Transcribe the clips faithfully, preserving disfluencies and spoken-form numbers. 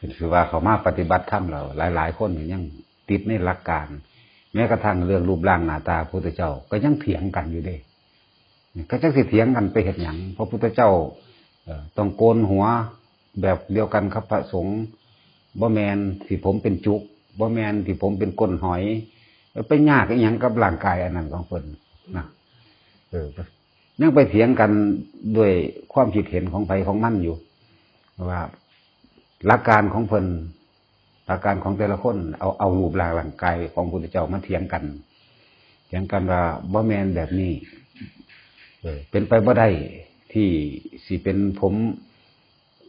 เป็นคือว่าเขามาปฏิบัติธรรมแล้ว หลายๆคนนี่ยังติดในหลักการ แม้กระทั่งเรื่องรูปร่างหน้าตาพระพุทธเจ้าก็ยังเถียงกันอยู่เด้ ก็จักสิเถียงกันไปเฮ็ดหยัง พระพุทธเจ้า เอ่อ ต้องโกนหัวแบบเดียวกันกับพระสงฆ์ บ่แม่นที่ผมเป็นจุก บ่แม่นที่ผมเป็นก้นหอย ไปยากอิหยังกับร่างกายอันนั้นของเพิ่นนะ เออ ยังไปเถียงกันด้วยความคิดเห็นของไผของมันอยู่ ว่าหลักการของเพิ่น หลักการของแต่ละคน เอา เอารูปร่างร่างกายของพุทธเจ้ามาเถียงกัน เถียงกันว่าบ่แม่นแบบนี้ เออ เป็นไปบ่ได้ที่สิเป็นผม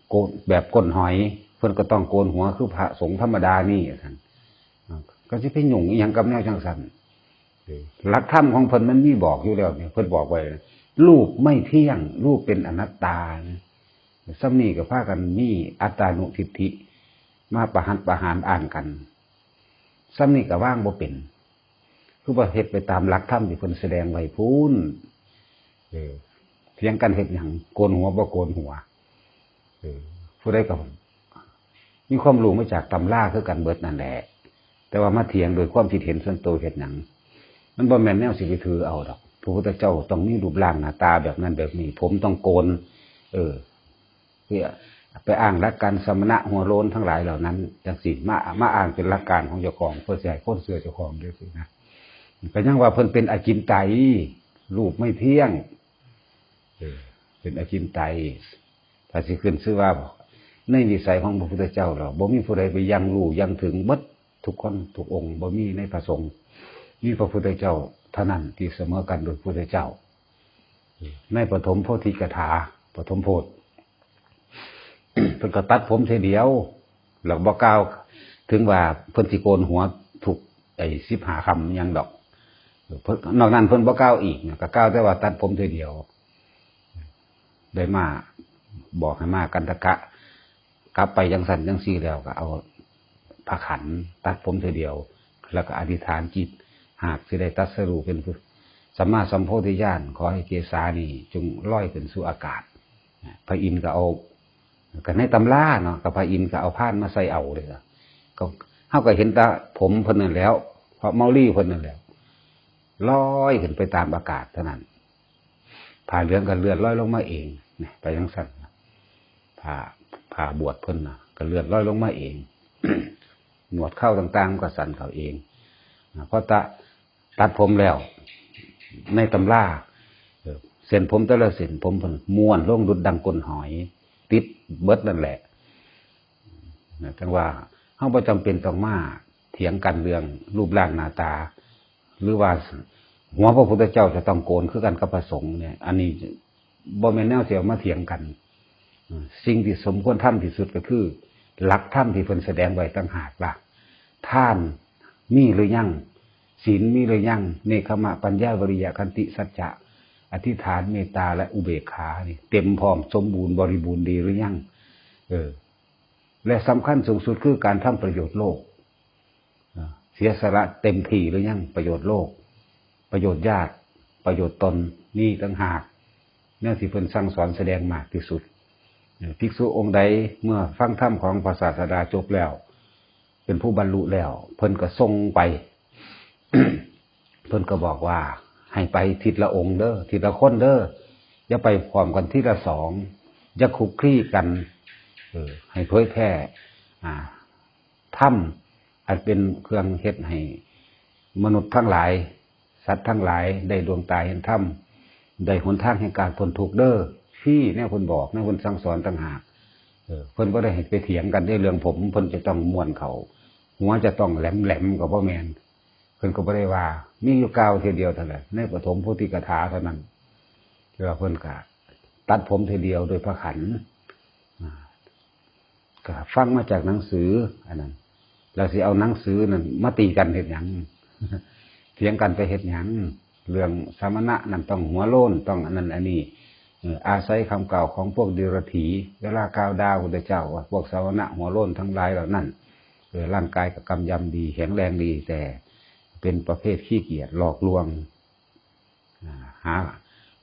โกนแบบก้นหอย เพิ่นก็ต้องโกนหัวคือพระสงฆ์ธรรมดานี่ซั่น ก็สิไปยุ่งอิหยังกับแนวจังซั่น เออ หลักธรรมของเพิ่นมันมีบอกอยู่แล้วเนี่ย เพิ่นบอกไว้ รูปไม่เที่ยง รูปเป็นอนัตตานะ ส่ำนี้ก็พากันมีอัตตานุทิฏฐิ มาประหัตประหารอ้างกัน ส่ำนี้ก็วางบ่เป็น คือบ่เฮ็ดไปตามหลักธรรมที่เพิ่นแสดงไว้พู้น เออ เถียงกันเฮ็ดหยัง โกนหัวบ่โกนหัว เออ ผู้ใดก็มีความรู้มาจากตำราคือกันเบิดนั่นแหละ แต่ว่ามาเถียงโดยความคิดเห็นส่วนตัวเฮ็ดหยัง มันบ่แม่นแนวสิไปถือเอาดอก พระพุทธเจ้าต้องมีรูปร่างหน้าตาแบบนั้นแบบนี้ ผมต้องโกน เออ เพื่อไปอ้างหลักการสมณะหัวโล้นทั้งหลายเหล่านั้น จังสิมา มาอ้างเป็นหลักการของเจ้าของ เพื่อสิให้คนเชื่อเจ้าของจังสินะ ก็ยังว่าเพิ่นเป็นอจินไตย รูปไม่เที่ยง เออ เป็นอจินไตย ถ้าสิขึ้นชื่อว่าในวิสัยของพระพุทธเจ้าแล้ว บ่มีผู้ใดไปยังรู้ยังถึงหมดทุกคนทุกองค์ บ่มีในพระสงฆ์ มีพระพุทธเจ้าเท่านั้นที่เสมอกันโดยพระพุทธเจ้า ในปฐมโพธิกถา ปฐมโพธิ เพิ่นก็ตัดผมเทื่อเดียว แล้วบ่กล่าวถึงว่าเพิ่นสิโกนหัวทุกไอ้สิบห้าค่ำหยังดอก เพิ่น นอกนั้นเพิ่นบ่กล่าวอีกนะ ก็กล่าวแต่ว่าตัดผมเทื่อเดียว ได้มาบอกให้มากันทกะ กลับไปจังซั่นจังซี่แล้วก็เอาผ้าขันตัดผมเทื่อเดียว แล้วก็อธิษฐานจิต หากสิได้ตรัสรู้เป็นผู้สัมมาสัมโพธิญาณ ขอให้เกศานี่จงลอยขึ้นสู่อากาศ พระอินทร์ก็เอา ก็ในตำราเนาะ ก็พระอินทร์ก็เอาพานมาใส่เอาเลยล่ะ ก็ เฮาก็เห็นแต่ผมเพิ่นนั่นแหล้ว พระเมาลีเพิ่นนั่นแหล้ว ลอยขึ้นไปตามอากาศเท่านั้น ผ้าเหลืองก็เลื่อนลอยลงมาเอง เนี่ย ไปจังซั่นนะ ผ้า ผ้าบวชเพิ่นน่ะ ก็เลื่อนลอยลงมาเอง หนวดเคราต่างๆ ก็สั่นเข้าเองนะ เพราะตะ ตัดผมแล้ว ในตำรา เอ่อ เส้นผมแต่ละเส้นผมเพิ่นม้วนลงดุจดังก้นหอย ติดเบิดนั่นแหละ นะ จังว่าเฮาบ่จำเป็นต้องมาเถียงกันเรื่องรูปร่างหน้าตา หรือว่าหัวพระพุทธเจ้าจะต้องโกนคือกันกับพระสงฆ์เนี่ย อันนี้บ่แม่นแนวสิเอามาเถียงกัน สิ่งที่สมควรทำที่สุดก็คือ หลักธรรมที่เพิ่นแสดงไว้ต่างหากล่ะ ทานมีหรือยัง ศีลมีหรือยัง เนกขัมมะ ปัญญา วิริยะ ขันติ สัจจะ อธิษฐาน เมตตา และอุเบกขานี่เต็มพร้อมสมบูรณ์บริบูรณ์ดีหรือยัง เออ และสำคัญสูงสุดคือการทำประโยชน์โลก อ่า เสียสละเต็มที่หรือยัง ประโยชน์โลก ประโยชน์ญาติ ประโยชน์ตน นี่ต่างหาก แนวที่เพิ่นสั่งสอนแสดงมากที่สุด เอ่อ ภิกษุองค์ใดเมื่อฟังธรรมของพระศาสดาจบแล้ว เป็นผู้บรรลุแล้ว เพิ่นก็ส่งไป เพิ่นก็บอกว่า ให้ไปทีละองค์เด้อ ทีละคนเด้อ อย่าไปพร้อมกันทีละสอง อย่าคลุกคลีกัน เออ ให้เผยแพร่ อ่า ธรรม อันเป็นเครื่องเฮ็ดให้มนุษย์ทั้งหลาย สัตว์ทั้งหลายได้ดวงตาเห็นธรรม ได้หนทางแห่งการพ้นทุกข์เด้อ ฟรี แนวเพิ่นบอก แนวเพิ่นสั่งสอนต่างหาก เออ เพิ่นบ่ได้ให้ไปเถียงกันในเรื่องผม เพิ่นจะต้องม้วนเข้า หัวจะต้องแหลมๆ ก็บ่แม่น เพิ่นก็บ่ได้ว่า มีอยู่กล่าวเทื่อเดียวเท่านั้น ในปฐมโพธิกถาเท่านั้น ที่ว่าเพิ่นก็ตัดผมเทื่อเดียวโดยพระขัน อ่า ก็ฟังมาจากหนังสือ อันนั้น แล้วสิเอาหนังสือนั่นมาตีกันเฮ็ดหยัง เถียงกันไปเฮ็ดหยัง เรื่องสมณะนั่นต้องหัวโล้น ต้องอันนั้นอันนี้ เอ่อ อาศัยคำกล่าวของพวกเดรัจฉี เวลากล่าวด่าพระพุทธเจ้าว่าพวกสมณะหัวโล้นทั้งหลายเหล่านั้น เอ่อ ร่างกายก็กำยำดี แข็งแรงดี แต่เป็นประเภทขี้เกียจ หลอกลวง อ่า หา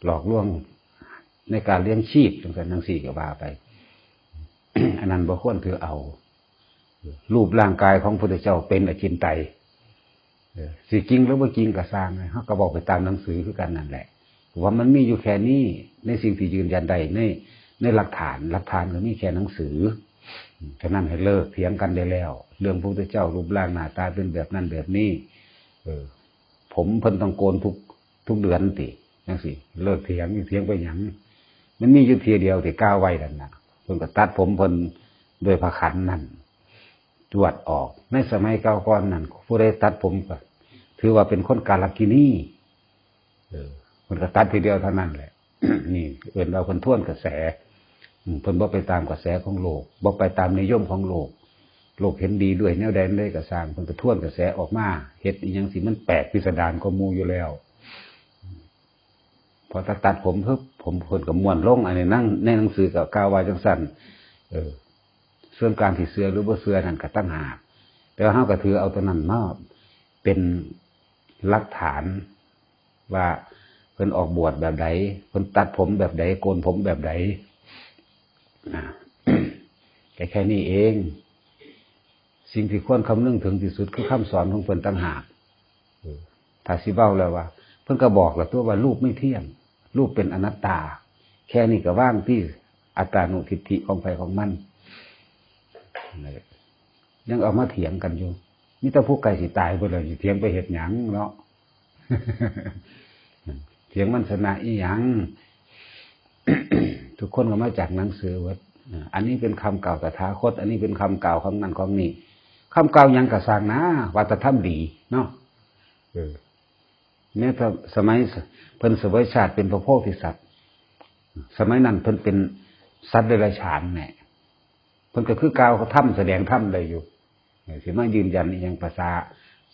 หลอกลวงในการเลี้ยงชีพ จังซั่นจังซี่ก็ว่าไป อันนั้นบ่ควรถือเอา รูปร่างกายของพุทธเจ้าเป็นอจินไตย เออ สิจริงหรือบ่จริงก็ซ่าง เฮาก็เว้าไปตามหนังสือคือกันนั่นแหละ ว่ามันมีอยู่แค่นี้ ในสิ่งที่ยืนยันได้ ใน ในหลักฐาน หลักฐานก็มีแค่หนังสือ ฉะนั้นให้เลิกเถียงกันได้แล้ว เรื่องพระพุทธเจ้ารูปร่างหน้าตาเป็นแบบนั้นแบบนี้ เออ ผมเพิ่นต้องโกนทุก ทุกเดือนติ จั่งซี้ เลิกเถียง เถียงไปหยัง มันมีอยู่เทื่อเดียวที่กล่าวไว้นั่นน่ะ เพิ่นก็ตัดผมเพิ่นด้วยผ้าขันนั่น จวดออก ในสมัยเก่าก่อนนั่น ผู้ใดตัดผมก็ถือว่าเป็นคนกาลกิณี เออ เพิ่นก็ตัดทีเดียวเท่านั้นแหละ นี่เอิ้นว่าเพิ่นทวนกระแส อืม เพิ่นบ่ไปตามกระแสของโลก บ่ไปตามนิยมของโลก โลกเห็นดีด้วยแนวใดแนวใดก็ซ่าง เพิ่นก็ทวนกระแสออกมา เฮ็ดอิหยังที่มันแปลกพิสดารกว่าหมู่อยู่แล้ว พอตัด ตัดผมปุ๊บ ผมเพิ่นก็ม้วนลง อันนี้นั่งในหนังสือก็กล่าวว่าจั่งซั่น เออ ส่วนการสิเชื่อหรือบ่เชื่อนั่นก็ต่างหาก แต่ว่าเฮาก็ถือเอาตัวนั้นมาเป็นหลักฐาน ว่าเพิ่นออกบวชแบบใด เพิ่นตัดผมแบบใด โกนผมแบบใด นะ แค่ แค่นี้เอง สิ่งที่ควรคำนึงถึงที่สุดคือคำสอนของเพิ่นต่างหาก เออ ถ้าสิเว้าแล้วว่า เพิ่นก็บอกแล้วตัวว่ารูปไม่เที่ยง รูปเป็นอนัตตา แค่นี้ก็วางที่อัตตานุทิฏฐิของไผของมัน ยังเอามาเถียงกันอยู่ มีแต่ผู้ใกล้สิตายเพิ่นล่ะสิเถียงไปเฮ็ดหยังเนาะ เถียงมันชนะอีหยัง ทุกคนก็มาจากหนังสือเบิด อ่า อันนี้เป็นคำกล่าวตถาคต อันนี้เป็นคำกล่าวของนั่นของนี่ คำกล่าวหยังก็ซ่างนะ ว่าแต่ทำดีเนาะ เออ แม้แต่สมัยเพิ่นเสวยชาติเป็นพระโพธิสัตว์ สมัยนั้นเพิ่นเป็นสัตว์เดรัจฉานแหละ เพิ่นก็คือกล่าวธรรมแสดงธรรมได้อยู่ เออ สิมายืนยันอีหยังภาษา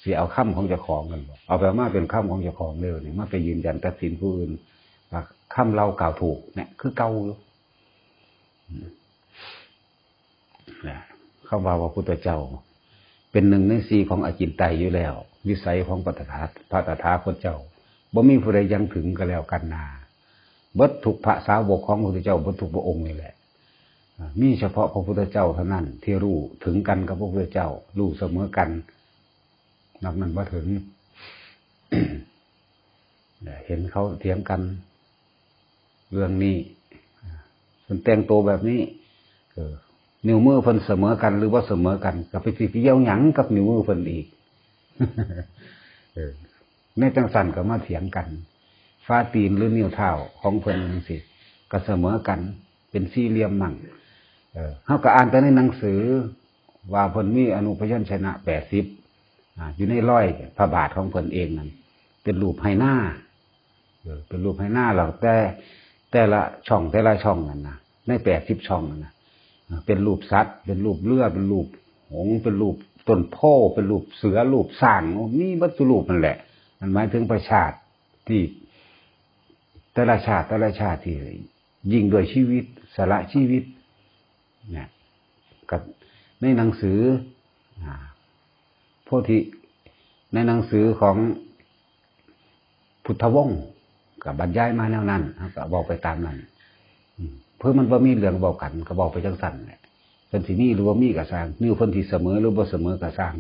สิเอาคำของเจ้าของกันบ่ เอาไปเอามาเป็นคำของเจ้าของเด้อ นี่มาไปยืนยันตัดสินผู้อื่น ว่าคำเรากล่าวถูกเนี่ย คือเก่าอยู่ นะ คำว่าพระพุทธเจ้า เป็นหนึ่งในสี่ของอจินไตยอยู่แล้ว วิสัยของพระตถา พระตถาคตเจ้า บ่มีผู้ใดยังถึงก็แล้วกันนา เบิดทุกพระสาวกของพระพุทธเจ้า เบิดทุกพระองค์นี่แหละ อ่า มีเฉพาะพระพุทธเจ้าเท่านั้นที่รู้ถึงกันกับพระพุทธเจ้า รู้เสมอกัน นอกนั้นบ่ถึง เห็นเขาเถียงกัน เรื่องนี้ เพิ่นแต่งตัวแบบนี้ เออ นิ้วมือเพิ่นเสมอกันหรือบ่เสมอกัน ก็ไปสิเกี่ยวหยังกับนิ้วมือเพิ่นอีก เออ ในจั่งซั่นก็มาเถียงกัน ฝ่าตีนหรือนิ้วเท้าของเพิ่นจั่งซี้ ก็เสมอกัน เป็นสี่เหลี่ยมมั่ง เออ เฮาก็อ่านแต่ในหนังสือ ว่าเพิ่นมีอนุพยัญชนะแปดสิบ อ่า อยู่ในรอยพระบาทของเพิ่นเองนั่น เป็นรูปไหหน้า เออ เป็นรูปไหหน้า แล้วแต่ แต่ละช่อง แต่ละช่องนั่นนะ ในแปดสิบช่องนั่นนะ อ่า เป็นรูปสัตว์ เป็นรูปเรือ เป็นรูปหงส์ เป็นรูปต้นโพธิ์ เป็นรูปเสือ รูปช้าง มีเบิดซุรูปนั่นแหละ มันหมายถึงพระชาติที่ แต่ละชาติ แต่ละชาติที่ยิ่งด้วยชีวิต สละชีวิต เนี่ย กับในหนังสือ อ่า โพธิ ในหนังสือของพุทธวงศ์ ก็บรรยายมาแนวนั้น เฮาก็เว้าไปตามนั้น อืม เพื่อมันบ่มีเรื่องเว้ากัน ก็เว้าไปจั่งซั่นแหละ เพิ่นสิมีหรือบ่มีก็ซ่าง นิ้วเพิ่นสิเสมอหรือบ่เสมอก็ซ่าง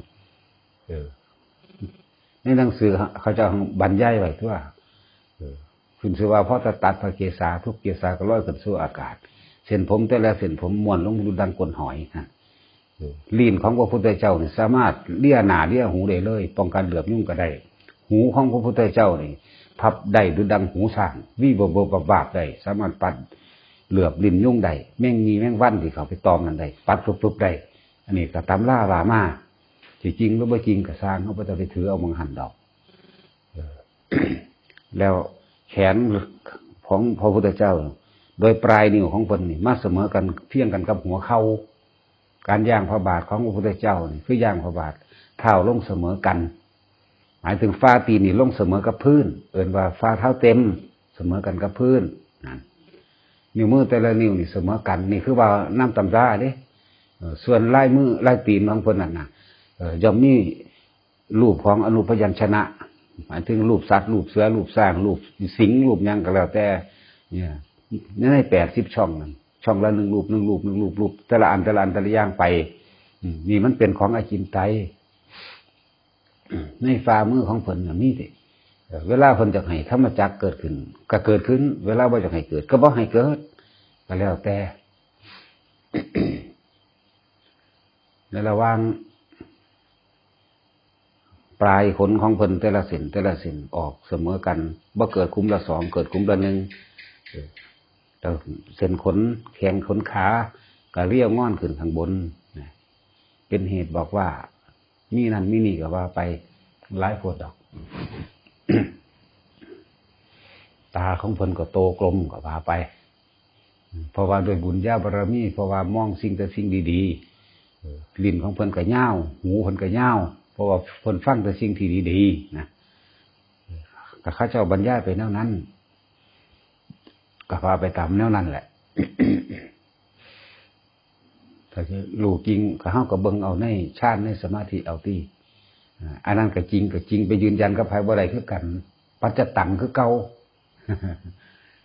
เออ ในหนังสือเขาเจ้าบรรยายไว้ตัว เออ ขึ้นชื่อว่าพอตัดพระเกศา ทุกเกศาก็ลอยขึ้นสู่อากาศ เส้นผมแต่ละเส้นผมม้วนลงดุจดังก้นหอยฮะ เออ ลิ้นของพระพุทธเจ้านี่สามารถเลียหน้าเลียหูได้เลย ป้องกันเหลือบยุงก็ได้ หูของพระพุทธเจ้านี่พับได้ดุจดังหูช้าง วิบวับวับวับได้ สามารถปัดเหลือบลิ้นยุงได้ แมงมีแมงวันที่เข้าไปตอมนั่นได้ ปัดปุ๊บๆได้ อันนี้ก็ตำราว่ามา สิจริงหรือบ่จริงก็ซ่าง เฮาบ่ต้องไปถือเอาหม่องหั่นดอก เออ แล้วแขนของพระพุทธเจ้า โดยปลายนิ้วของเพิ่นนี่มาเสมอกัน เพียงกันกับหัวเข่า การย่างพระบาทของพระพุทธเจ้านี่คือย่างพระบาท เท้าลงเสมอกัน หมายถึงฝ่าตีนนี่ลงเสมอกับพื้น เอิ้นว่าฝ่าเท้าเต็ม เสมอกันกับพื้น นั่น นิ้วมือแต่ละนิ้วนี่เสมอกัน นี่คือว่านำตำราเด้ เอ่อ ส่วนลายมือลายตีนของเพิ่นนั่นน่ะ เอ่อ ย่อมมีรูปของอนุพยัญชนะ หมายถึงรูปสัตว์ รูปเสือ รูปช้าง รูปสิงห์ รูปหยังก็แล้วแต่ เนี่ย ในแปดสิบช่องนั่น ช่องละหนึ่งรูป หนึ่งรูป หนึ่งรูป รูป แต่ละอัน แต่ละอัน แต่ละอย่างไป อืม นี่มันเป็นของอจินไตย ในฝ่ามือของเพิ่นน่ะมีแต่ เอ่อ เวลาเพิ่นอยากให้ธรรมจักรเกิดขึ้น ก็เกิดขึ้น เวลาบ่อยากให้เกิด ก็บ่ให้เกิด ก็แล้วแต่ ในระหว่าง ปลายขนของเพิ่นแต่ละเส้นแต่ละเส้นออกเสมอกัน บ่เกิดขุมละสอง เกิดขุมละหนึ่ง เออ แล้วเส้นขนแข้งขนขาก็เรียวงอนขึ้นข้างบนนะ เป็นเหตุบอกว่า มีนั่นมีนี่ก็ว่าไป หลายโพดดอก ตาของเพิ่นก็โตกลมก็ว่าไป เพราะว่าด้วยบุญญาบารมี เพราะว่ามองสิ่งแต่สิ่งดีๆ เออ ลิ้นของเพิ่นก็ยาว หูเพิ่นก็ยาว เพราะว่าเพิ่นฟังแต่สิ่งที่ดีๆ นะ เออ ก็เขาเจ้าบรรยายไปแนวนั้น ก็ว่าไปตามแนวนั้นแหละ ถ้าจะรู้จริงก็เฮาก็เบิ่งเอาในฌานในสมาธิเอาติ อ่า อันนั้นก็จริง ก็จริง ไปยืนยันกับไผบ่ได้คือกัน ปัจจตังคือเก่า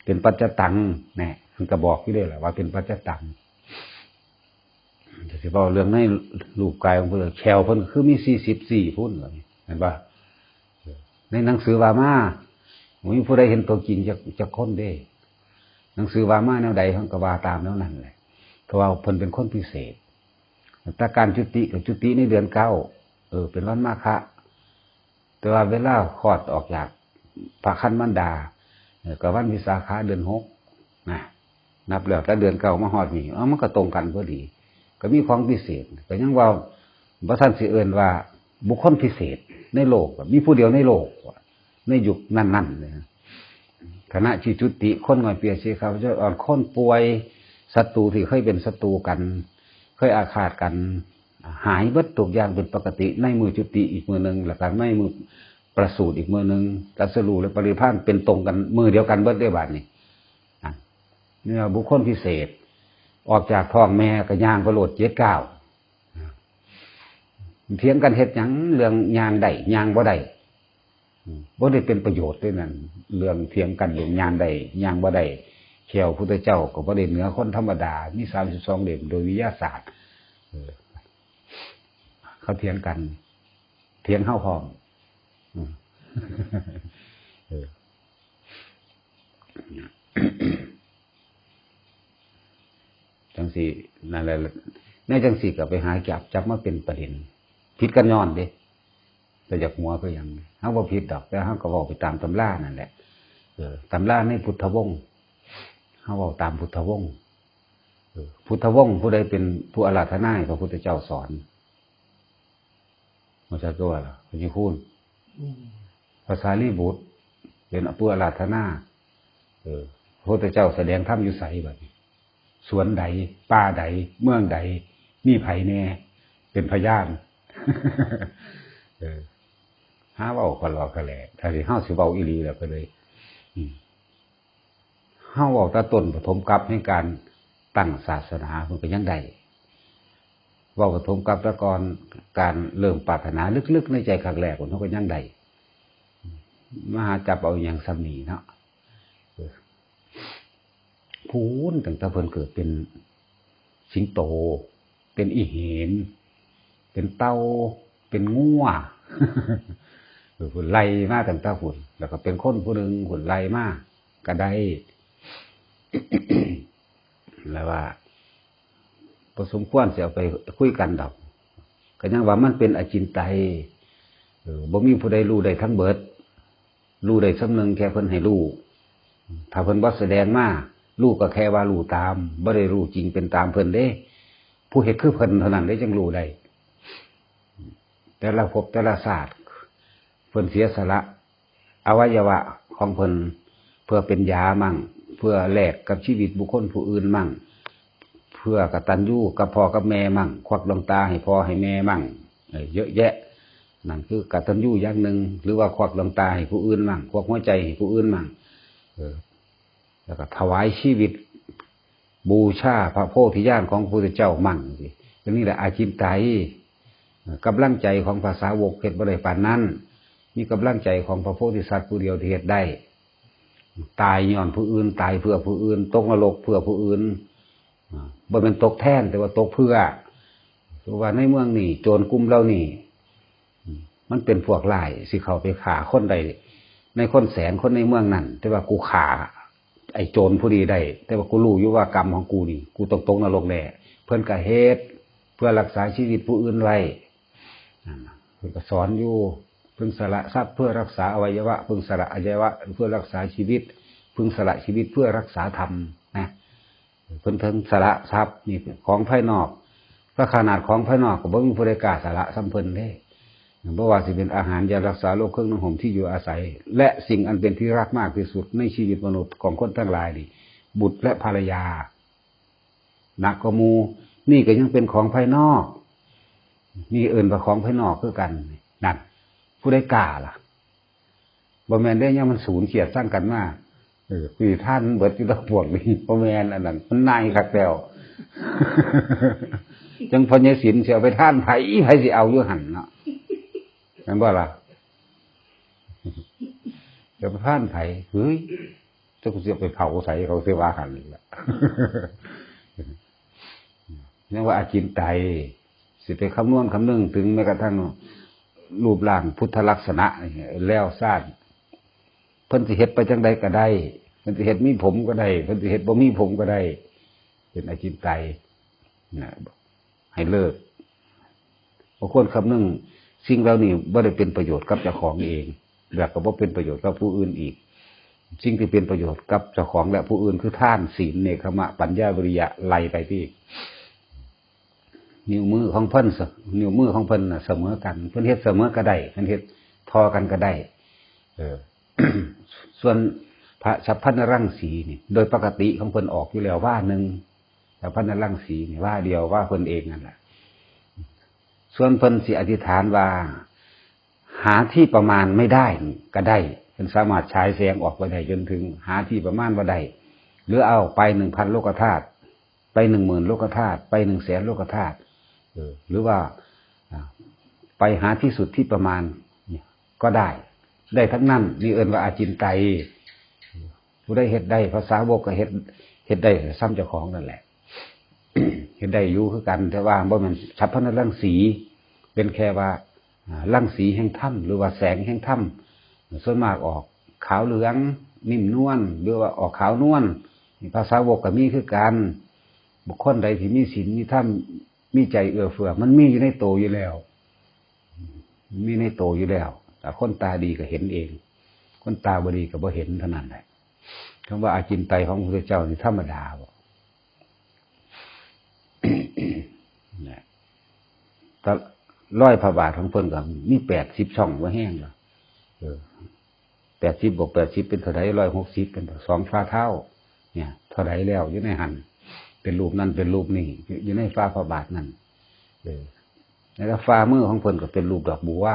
เป็นปัจจตังแน่ มันก็บอกอยู่เด้ล่ะว่าเป็นปัจจตัง แต่สิเว้าเรื่องในรูปกายของเพิ่น แข้วเพิ่นคือมีสี่สิบสี่พุ้น เห็นบ่ ในหนังสือว่ามา บ่มีผู้ใดเห็นตัวจริงจัก จักคนเด้ หนังสือว่ามาแนวใดเพิ่นก็ว่าตามแนวนั้นแหละ เพราะว่าเพิ่นเป็นคนพิเศษ แต่การจุติก็จุติในเดือนเก้า เออ เป็นวันมาฆะ แต่ว่าเวลาคลอดออกจากพระครรภ์มารดา เออ ก็วันวิสาขะเดือนหกนะ นับแล้วแต่เดือนเก้ามาฮอดนี่ เอ้า มันก็ตรงกันพอดี ก็มีของพิเศษ ก็ยังว่าบ่ทันสิเอิ้นว่าบุคคลพิเศษในโลก มีผู้เดียวในโลก ในยุคนั้นๆ เลยนะ ขณะที่จุติ คนง่อยเปียกสีขาวเจ้าอ่อน คนป่วย ศัตรูที่เคยเป็นศัตรูกัน เคยอาฆาตกัน หายเบิดทุกอย่างเป็นปกติ ในมื้อจุติอีกมื้อหนึ่ง แล้วก็ในมื้อประสูติอีกมื้อหนึ่ง ตรัสรู้และปรินิพพานเป็นตรงกันมื้อเดียวกันเบิดเด้บาดนี้ อ่ะ นี่ว่าบุคคลพิเศษ ออกจากท้องแม่ก็ย่างไปโลดเจ็ดก้าว เถียงกันเฮ็ดหยัง เรื่องย่างได้ย่างบ่ได้ อืม บ่ได้เป็นประโยชน์เด้นั่น เรื่องเถียงกันเรื่องย่างได้ย่างบ่ได้ แข้วพุทธเจ้าก็บ่ได้เหนือคนธรรมดา มีสามสิบสองเล่มโดยวิทยาศาสตร์ เออ เขาเถียงกัน เถียงเฮาพร้อม อืม เออ จังซี่ นั่นแหละ ในจังซี่ก็ไปหาจับ จับมาเป็นประเด็น ผิดกันย้อนเด้ แต่อยากหัวคือหยัง เฮาบ่ผิดดอก แต่เฮาก็เว้าไปตามตำรานั่นแหละ เออ ตำราในพุทธวงศ์ เฮาเว้าตามพุทธวงศ์ เออ พุทธวงศ์ผู้ใดเป็นผู้อาราธนาให้พระพุทธเจ้าสอน บ่จักตัวล่ะ พญาคูณ อืม พระสารีบุตร เป็นผู้อาราธนา เออ พระพุทธเจ้าแสดงธรรมอยู่ไสบัดนี้ สวนใด ป่าใด เมืองใด มีไผแน่ เป็นพยาน เออ หาเว้าขะเลาะขะแหละ ถ้าสิเฮาสิเว้าอีหลีแล้วก็เลย อืม เฮาเว้าแต่ต้นปฐมกัปแห่งการตั้งศาสนา เพิ่นก็ยังได้ เว้าปฐมกัปแต่ก่อน การเริ่มปรารถนาลึกๆในใจครั้งแรก เพิ่นก็ยังได้ มาหาจับเอาอิหยังส่ำนี้เนาะ เออ พู้นตั้งแต่เพิ่นเกิดเป็นสิงโต เป็นอีเห็น เป็นเต่า เป็นงัว เออ เพิ่นไล่มาตั้งแต่พุ้น แล้วก็เป็นคนผู้หนึ่งพุ้นไล่มา ก็ได้ แล้วว่า บ่สมควรสิเอาไปคุยกันดอก ก็ยังว่ามันเป็นอจินไตย เออ บ่มีผู้ใดรู้ได้ทั้งเบิด รู้ได้ส่ำหนึ่งแค่เพิ่นให้รู้ ถ้าเพิ่นบ่แสดงมา รู้ก็แค่ว่ารู้ตาม บ่ได้รู้จริงเป็นตามเพิ่นเด้ ผู้เฮ็ดคือเพิ่นเท่านั้นเด้จั่งรู้ได้ แต่ละภพแต่ละชาติ เพิ่นเสียสละอวัยวะของเพิ่น เพื่อเป็นยามั่ง เพื่อแลกกับชีวิตบุคคลผู้อื่นมั่ง เพื่อกตัญญูกับพ่อกับแม่มั่ง ควักดวงตาให้พ่อให้แม่มั่ง เออ เยอะแยะ นั่นคือกตัญญูอย่างหนึ่ง หรือว่าควักดวงตาให้ผู้อื่นมั่ง ควักหัวใจให้ผู้อื่นมั่ง เออ แล้วก็ถวายชีวิต บูชาพระโพธิญาณของพระพุทธเจ้ามั่งสิ อันนี้แหละอจินไตย กำลังใจของพระสาวกเฮ็ดบ่ได้ปานนั้น มีกำลังใจของพระโพธิสัตว์ผู้เดียวที่เฮ็ดได้ ตายย้อนผู้อื่น ตายเพื่อผู้อื่น ตกนรกเพื่อผู้อื่น อ่า บ่แม่นตกแทน แต่ว่าตกเพื่อ เพราะว่าในเมืองนี่โจรกลุ่มเหล่านี้ อืม มันเป็นพวกร้าย สิเข้าไปฆ่าคนได้ ในคนแสนคนในเมืองนั่น แต่ว่ากูฆ่าไอ้โจรผู้นี้ได้ แต่ว่ากูรู้อยู่ว่ากรรมของกูนี่ กูต้องตกนรกแน่ เพิ่นก็เฮ็ดเพื่อรักษาชีวิตผู้อื่นไว้ นั่นน่ะ เพิ่นก็สอนอยู่ เพิ่งสละทรัพย์เพื่อรักษาอวัยวะ เพิ่งสละอวัยวะเพื่อรักษาชีวิต เพิ่งสละชีวิตเพื่อรักษาธรรมนะ เพิ่นเพิ่งสละทรัพย์นี่ของภายนอก ถ้าขนาดของภายนอกก็บ่มีผู้ใดกล้าสละส่ำเพิ่นเด้ บ่ว่าสิเป็นอาหาร ยารักษาโรค เครื่องนุ่งห่ม ที่อยู่อาศัย และสิ่งอันเป็นที่รักมากที่สุดในชีวิตมนุษย์ของคนทั้งหลายนี่ บุตรและภรรยา หนักกว่าหมู่ นี่ก็ยังเป็นของภายนอก นี่เอิ้นว่าของภายนอกคือกัน นั่น ผู้ใดกล้าล่ะ บ่แม่นเด้ ยามมันสูญเสียดสังกันมา เออ กูสิทานมันเบิดอยู่ดอกพวกนี้ บ่แม่น อันนั้นมันนายคักแล้ว จั่งพ่อใหญ่ศิลป์สิเอาไปทานไผ ไผสิเอาอยู่หั่นเนาะ แม่นบ่ล่ะ สิเอาไปทานไผ เฮ้ย จักกูสิเอาไปเผาไส เขาสิว่าหั่นล่ะ ยังว่าอาจินไตย สิไปคำนวณคำนึงถึงแม้กระทั่งรูปร่างพุทธลักษณะนี่ แล้วซาด เพิ่นสิเฮ็ดไปจั่งใดก็ได้ เพิ่นสิเฮ็ดมีผมก็ได้ เพิ่นสิเฮ็ดบ่มีผมก็ได้ เป็นอาจินไตยนะ ให้เลิก บ่ควรคำนึง สิ่งเหล่านี้บ่ได้เป็นประโยชน์กับเจ้าของเอง แล้วก็บ่เป็นประโยชน์กับผู้อื่นอีก สิ่งที่เป็นประโยชน์กับเจ้าของและผู้อื่นคือทาน ศีล เนกขัมมะ ปัญญา วิริยะ ไล่ไปที่ นิ้วมือของเพิ่นเส- นิ้วมือของเพิ่นน่ะเสมอกัน เพิ่นเฮ็ดเสมอก็ได้ เพิ่นเฮ็ดท่อกันก็ได้ เออ ส่วนพระฉัพพนรังสีนี่ โดยปกติของเพิ่นออกอยู่แล้วว่าหนึ่ง ฉัพพนรังสีนี่ว่าเดียวว่าเพิ่นเองนั่นแหละ ส่วนเพิ่นสิอธิษฐานว่า หาที่ประมาณไม่ได้นี่ก็ได้ เพิ่นสามารถฉายแสงออกไปได้จนถึงหาที่ประมาณบ่ได้ หรือเอาไปหนึ่งพันโลกธาตุ ไปหนึ่งหมื่นโลกธาตุ ไปหนึ่งแสนโลกธาตุ เออ หรือว่า อ่า ไปหาที่สุดที่ประมาณเนี่ยก็ได้ ได้ทั้งนั้น นี่เอิ้นว่าอาจินไตย ผู้ใดเฮ็ดได้ พระสาวกก็เฮ็ด เฮ็ดได้ส่ำเจ้าของนั่นแหละ เฮ็ดได้อยู่คือกัน แต่ว่าบ่แม่นฉัพพนรังสี เป็นแค่ว่า อ่า รังสีแห่งธรรม หรือว่าแสงแห่งธรรม ส่วนมากออกขาวเหลือง นิ่มนวล หรือว่าออกขาวนวล นี่พระสาวกก็มีคือกัน บุคคลใดที่มีศีล มีธรรม มีใจเอื้อเฟื้อ มันมีอยู่ในโตอยู่แล้ว มีในโตอยู่แล้ว แต่คนตาดีก็เห็นเอง คนตาบ่ดีก็บ่เห็นเท่านั้นแหละ คำว่าอาจินไตยของพระพุทธเจ้านี่ธรรมดาบ่ นะ แต่รอยพระบาทของเพิ่นก็มีแปดสิบช่อง บ่แห้งดอก เออ แปดสิบบวกแปดสิบเป็นเท่าใด ร้อยหกสิบ เป็นสองฝ่าเท้า เนี่ย เท่าใดแล้วอยู่ในหั่น เป็นรูปนั่นเป็นรูปนี่ อยู่ในฝ่าพระบาทนั่น เออ แล้วฝ่ามือของเพิ่นก็เป็นรูปดอกบัว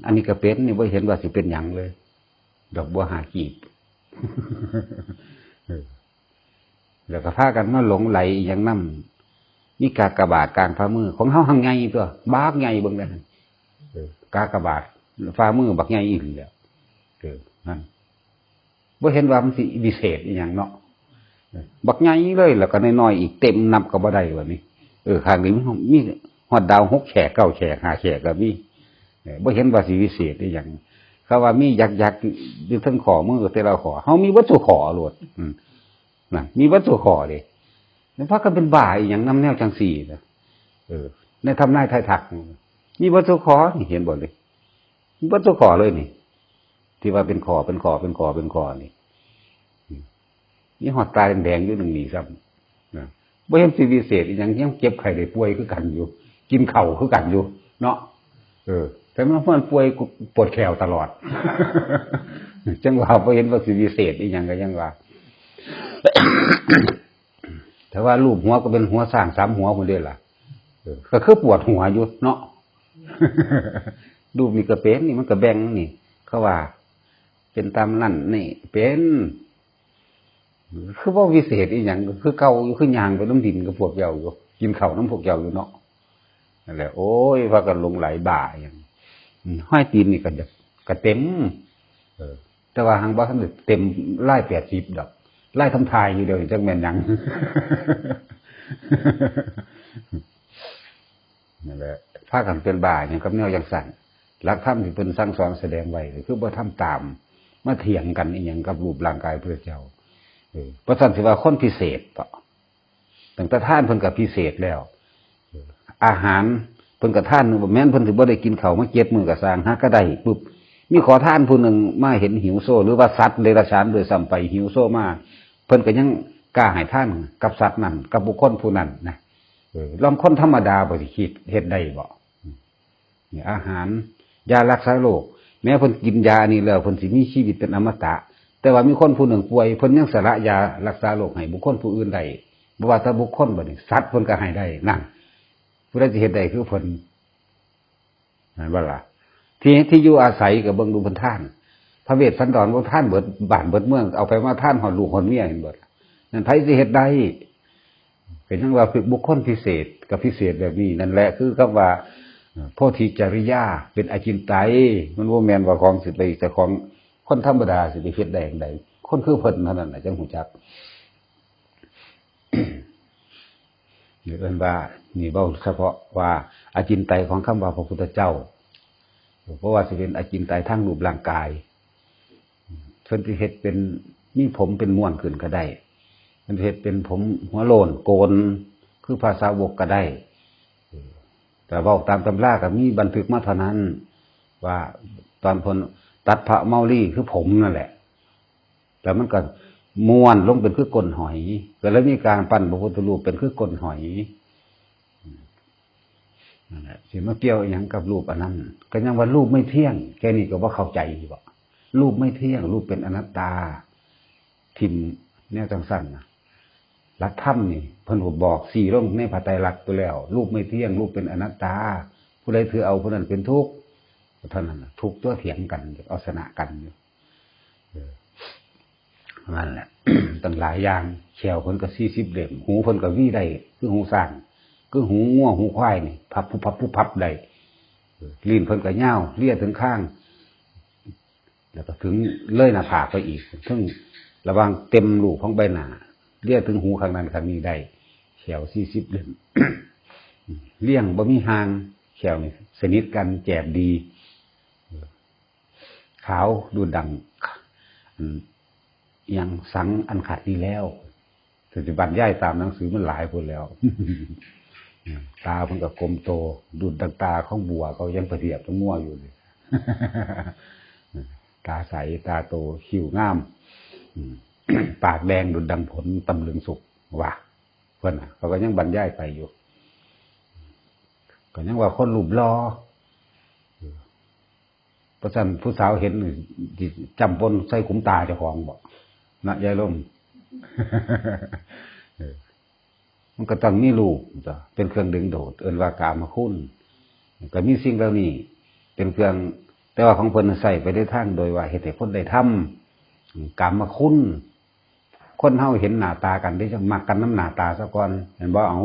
อันนี้ก็เป็น นี่บ่เห็นว่าสิเป็นหยังเลย ดอกบัวห้ากีบ เออ แล้วก็พากันมาหลงใหลอีหยังนำ มีกากบาทกลางฝ่ามือ ของเฮาหั่นใหญ่ตั๊ว บักใหญ่เบิ่งแหน่ เออ กากบาทฝ่ามือบักใหญ่อีหลีแหล้ว เออ นั่น บ่เห็นว่ามันสิวิเศษอีหยังเนาะ เออ บักใหญ่เลย แล้วก็น้อยๆอีก เต็มนับก็บ่ได้บัดนี้ เออ ข้างนี้มี มีฮอดดาวหกแฉก เก้าแฉก ห้าแฉกก็มี เออ บ่เห็นว่าสิวิเศษอีหยัง เขาว่ามียักษ์ๆอยู่เทิงข้อมือแต่ละข้อ เฮามีเบิดซุข้อโลด อืม นั่น มีเบิดซุข้อเด้ แล้วพากันเป็นบ้าอีหยังนำแนวจังซี่นะ เออ ในทำนายทายทัก มีเบิดซุข้อนี่ เห็นบ่นี่ มีเบิดซุข้อเลยนี่ ที่ว่าเป็นข้อ เป็นข้อ เป็นข้อ เป็นข้อนี่ อืม มีฮอดตาแดงๆอยู่หนึ่งนี่ซ้ำนะ บ่เห็นสิวิเศษอีหยัง ยังเจ็บไข้ได้ป่วยคือกันอยู่ กินข้าวคือกันอยู่ เนาะ เออ แต่มัน มันป่วยปวดแข้วตลอด จั่งว่าบ่เห็นว่าสิวิเศษอีหยัง ก็ยังว่า แต่ว่ารูปหัวก็เป็นหัวช้างสามหัวพุ้นเด้ล่ะ เออ ก็คือปวดหัวอยู่เนาะ รูปนี่ก็เป็น นี่มันก็แบ่งนี่ เขาว่า เป็นตามนั่นนี่ เป็น คือบ่วิเศษอีหยัง ก็คือเก่าอยู่ คือย่างไปนำดินกับพวกเจ้าอยู่ กินข้าวนำพวกเจ้าอยู่เนาะ นั่นแหละ โอ้ย พากันหลงใหลบ้าอีหยัง อืม ห้อยตีนนี่ก็จะ ก็เต็ม เออ แต่ว่าหังบ่ทันได้เต็มลายแปดสิบดอก ลายทำทายอยู่เดียว จักแม่นหยัง นั่นแหละ พากันเป็นบ้าหยังกับแนวจั่งซั้น หลักธรรมที่เพิ่นสั่งสอนแสดงไว้ ก็คือบ่ทำตาม มาเถียงกันอีหยังกับรูปร่างกายพระเจ้า เออ เพราะฉะนั้นสิว่าคนพิเศษเถาะ ตั้งแต่ทานเพิ่นก็พิเศษแล้ว เออ อาหารเพิ่นก็ทาน แม้นเพิ่นสิบ่ได้กินข้าวมาเจ็ดมื้อก็ซ่าง หาก็ได้ปุ๊บ มีขอทานผู้หนึ่งมาเห็นหิวโซ หรือว่าสัตว์เดรัจฉานด้วยซ้ำไปหิวโซมา เพิ่นก็ยังกล้าให้ทานกับสัตว์นั้น กับบุคคลผู้นั้นนะ เออ ลองคนธรรมดาบ่สิคิดเฮ็ดได้บ่ นี่อาหาร ยารักษาโรค แม้เพิ่นกินยาอันนี้แล้ว เพิ่นสิมีชีวิตเป็นอมตะ แต่ว่ามีคนผู้หนึ่งป่วย เพิ่นยังสละยารักษาโรคให้บุคคลผู้อื่นได้ บ่ว่าแต่บุคคลบัดนี้ สัตว์เพิ่นก็ให้ได้ นั่น ผู้ใดสิเฮ็ดได้คือเพิ่น เห็นบ่ล่ะ ที่ ที่อยู่อาศัยก็เบิ่งดูเพิ่นทาน พระเวสสันดรเพิ่นทานเบิดบ้านเบิดเมือง เอาไปมาทานฮอดลูกฮอดเมีย เห็นบ่ล่ะ นั่นไผสิเฮ็ดได้ เป็นจั่งว่าบุคคลพิเศษกับพิเศษแบบนี้ นั่นแหละคือคำว่า เอ่อ โพธิจริยา เป็นอจินไตย มันบ่แม่นว่าของสิไป แต่ของคนธรรมดาสิไปเฮ็ดได้จั่งใด คนคือเพิ่นเท่านั้นน่ะจั่งฮู้จัก นี่เอิ้นว่า นี่เว้าเฉพาะว่าอจินไตยของคำว่าพระพุทธเจ้า เพราะว่าสิเป็นอจินไตยทางรูปร่างกาย เพิ่นสิเฮ็ดเป็น มีผมเป็นม่วนขึ้นก็ได้ เพิ่นสิเฮ็ดเป็นผมหัวโล้นโกน คือพระสาวกก็ได้ แต่เว้าตามตำราก็มีบันทึกมาเท่านั้น ว่าตอนเพิ่นตัดพระเมาลีคือผมนั่นแหละ แล้วมันก็ม้วนลงเป็นคือก้นหอย ก็เลยมีการปั้นพระพุทธรูปเป็นคือก้นหอย นั่นแหละ สิมาเกี่ยวอิหยังกับรูปอันนั้น ก็ยังว่ารูปไม่เที่ยง แค่นี้ก็บ่เข้าใจบ่ รูปไม่เที่ยง รูปเป็นอนัตตา ถิ่มแนวจั่งซั้นนะ หลักธรรมนี่ เพิ่นก็บอกชี้ลงในพระไตรลักษณ์ไปแล้ว รูปไม่เที่ยง รูปเป็นอนัตตา ผู้ใดถือเอาผู้นั้นเป็นทุกข์ เท่านั้นน่ะ ทุกข์ตัวเถียงกัน เอาชนะกันอยู่ เออ นั่นแหละ ตั้งหลายอย่าง แข้วเพิ่นก็สี่สิบเล่ม หูเพิ่นก็หวีได้ คือหูช้าง คือหูงัวหูควายนี่ พับพุบพับพุบพับได้ เออ ลิ้นเพิ่นก็ยาว เลียถึงคาง แล้วก็ถึงเลยหน้าผากไปอีก ถึงระหว่างเต็มรูของใบหน้า เลียถึงหูข้างนั้นข้างนี้ได้ แข้วสี่สิบเล่ม เลี่ยงบ่มีห่าง แข้วนี่สนิทกัน แจบดี ขาวดุจดัง อัน อิหยังสังอันขัดนี้แล้ว แต่สิบรรยายตามหนังสือมันหลายโพดแล้ว ตาเพิ่นก็กลมโต ดุจดังตาของบัว เขายังไปเทียบกับงัวอยู่เลย ตาใส ตาโต คิ้วงาม อืม ปากแดงดุจดังผลตำลึงสุก ว่า เพิ่นน่ะ เขาก็ยังบรรยายไปอยู่ ก็ยังว่าคนรูปหล่อ เพราะฉะนั้นผู้สาวเห็นนี่สิจำปนใส่ขุมตาเจ้าของบ่ นะ ยายลม เออ มันก็ต้องมีรูปจ้ะ เป็นเครื่องดึงดูด เอิ้นว่ากามคุณ ก็มีสิ่งเหล่านี้ เป็นเครื่อง แต่ว่าของเพิ่นใส่ไปในทางโดยว่าเฮ็ดให้คนได้ทำ กามคุณ คนเฮาเห็นหน้าตากันได้จั่งมักกันนำหน้าตาซะก่อน แม่นบ่ เอา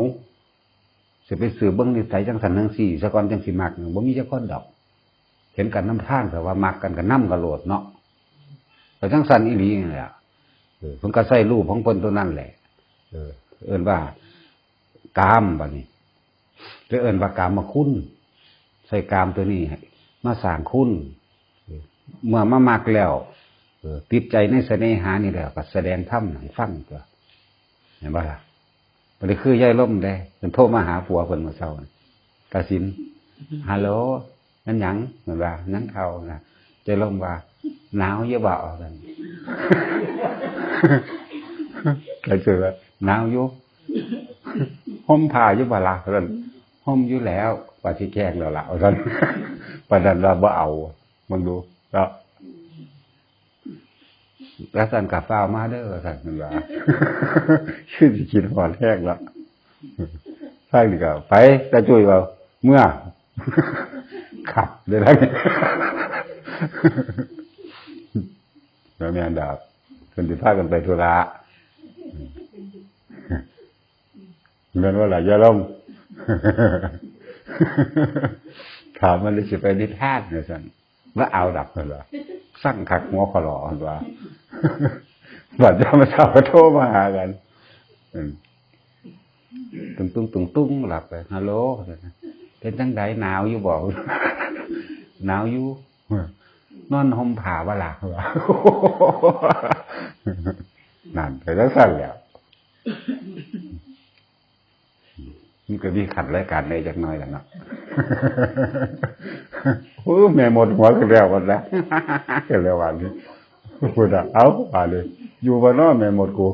สิไปสืบเบิ่งนิสัยจั่งซั้นจั่งซี้ซะก่อนจั่งสิมัก บ่มีจักคนดอก เห็นกันนำทาง แต่ว่ามักกันก็นำกันโลดเนาะ ก็จั่งซั้นอีหลีนี่แหละ เออ เพิ่นก็ใส่รูปของเพิ่นตัวนั้นแหละ เออ เอิ้นว่ากามบัดนี้ เลยเอิ้นว่ากามคุณ ใส่กามตัวนี้มาสร้างคุณ เมื่อมามักแล้ว เออ ติดใจในเสน่หานี่แล้ว ก็แสดงธรรมให้ฟังตัว เห็นบ่ล่ะ บ่ได้คือยายลมเด้ เพิ่นโทรมาหาผัวเพิ่นมื้อเช้า กสิณ ฮัลโหล แม่นหยัง เพิ่นว่า หยังเฒ่านะ ยายลมว่า หนาวอยู่บ่ ว่าซั่น กสิณว่า หนาวอยู่ ห่มผ้าอยู่บ่ล่ะ ว่าซั่น ห่มอยู่แล้ว ว่าสิแกล้งแล้วล่ะ ว่าซั่น ปานนั้นว่าบ่เอา เบิ่งดู เนาะ แล้วซั่นก็ฟ้าวมาเด้อ ว่าซั่นเพิ่นว่า คือสิคิดฮอดแฮงละ ทางนี้ก็ไป ตาจุ้ยว่า เมือ ครับ เด้อ แล้วแม่นดอก เพิ่นสิพากันไปธุระ แม่นบ่ล่ะ ยายลม ถามมันเลยสิไปนิทานว่าซั่น ว่าเอาดอกเพิ่นว่า สั่งคักหัวขอหลอเพิ่นว่า บัดยามมื้อเช้าก็โทรมาหากัน อืม ตุ้งตุ้งตุ้งตุ้ง รับไป ฮัลโหล เป็นจังได๋ หนาวอยู่บ่ หนาวอยู่ นอนห่มผ้าบ่ล่ะ นั่น ไปจังซั่นแหล้ว มันก็มีขั้นรายการแหน่จักหน่อยล่ะเนาะ โอ้ แม่มดหัวขึ้นแล้วบัดนะ ก็แล้วว่านี่ พุ้นน่ะ เอ้า ว่าเลย อยู่บ่น้อแม่มดกู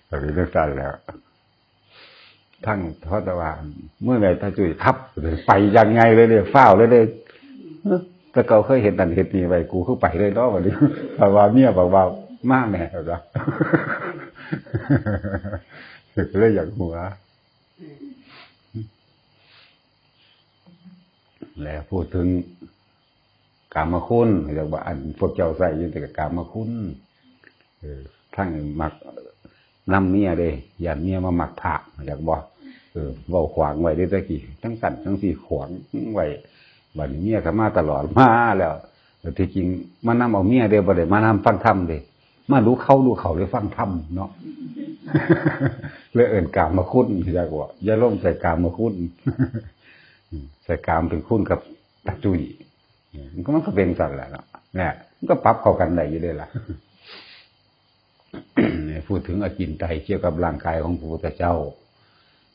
ก็เป็นจังซั่นแหล้ว ทั้งทศวรรษ มื้อใดตาจุ้ยทับ ไปอย่างไงเลยเด้ ฟ้าวเลยเด้ เอ้อ แต่เก่าเคยเฮ็ดนั่นเฮ็ดนี่ไว้ กูคือไปเลยเนาะ บัดนี้ ถ้าว่าเมียบอกว่า มาแม่ ว่า ก็เลยอยากหัว แล้วพูดถึงกามคุณ เรียกว่าอันพวกเจ้าใส่อยู่แต่กามคุณ เออ ทั้งมักนำเมียเด้ ย่านเมียมามักพระ อยากบ่ เออ เว้าขวางไว้เด้ ตะกี้ จังซั่นจังซี่ ขวางไว้ บัดนี้เมียก็มาตลอด มาแล้ว แต่ที่จริงมานำเอาเมียเด้ บ่ได้มานำฟังธรรมเด้ มาดูเขาดูเขาเลยฟังธรรมเนาะ เลยเอิ้นกามคุณ อยากว่า อย่าลงใส่กามคุณ ใส่กามเป็นคุณกับตาจุ้ย มันก็ มันก็เป็นซั่นแหละเนาะ เนี่ย มันก็ปรับเข้ากันได้อยู่เด้ล่ะ พูดถึงอจินไตยเกี่ยวกับร่างกายของพระพุทธเจ้า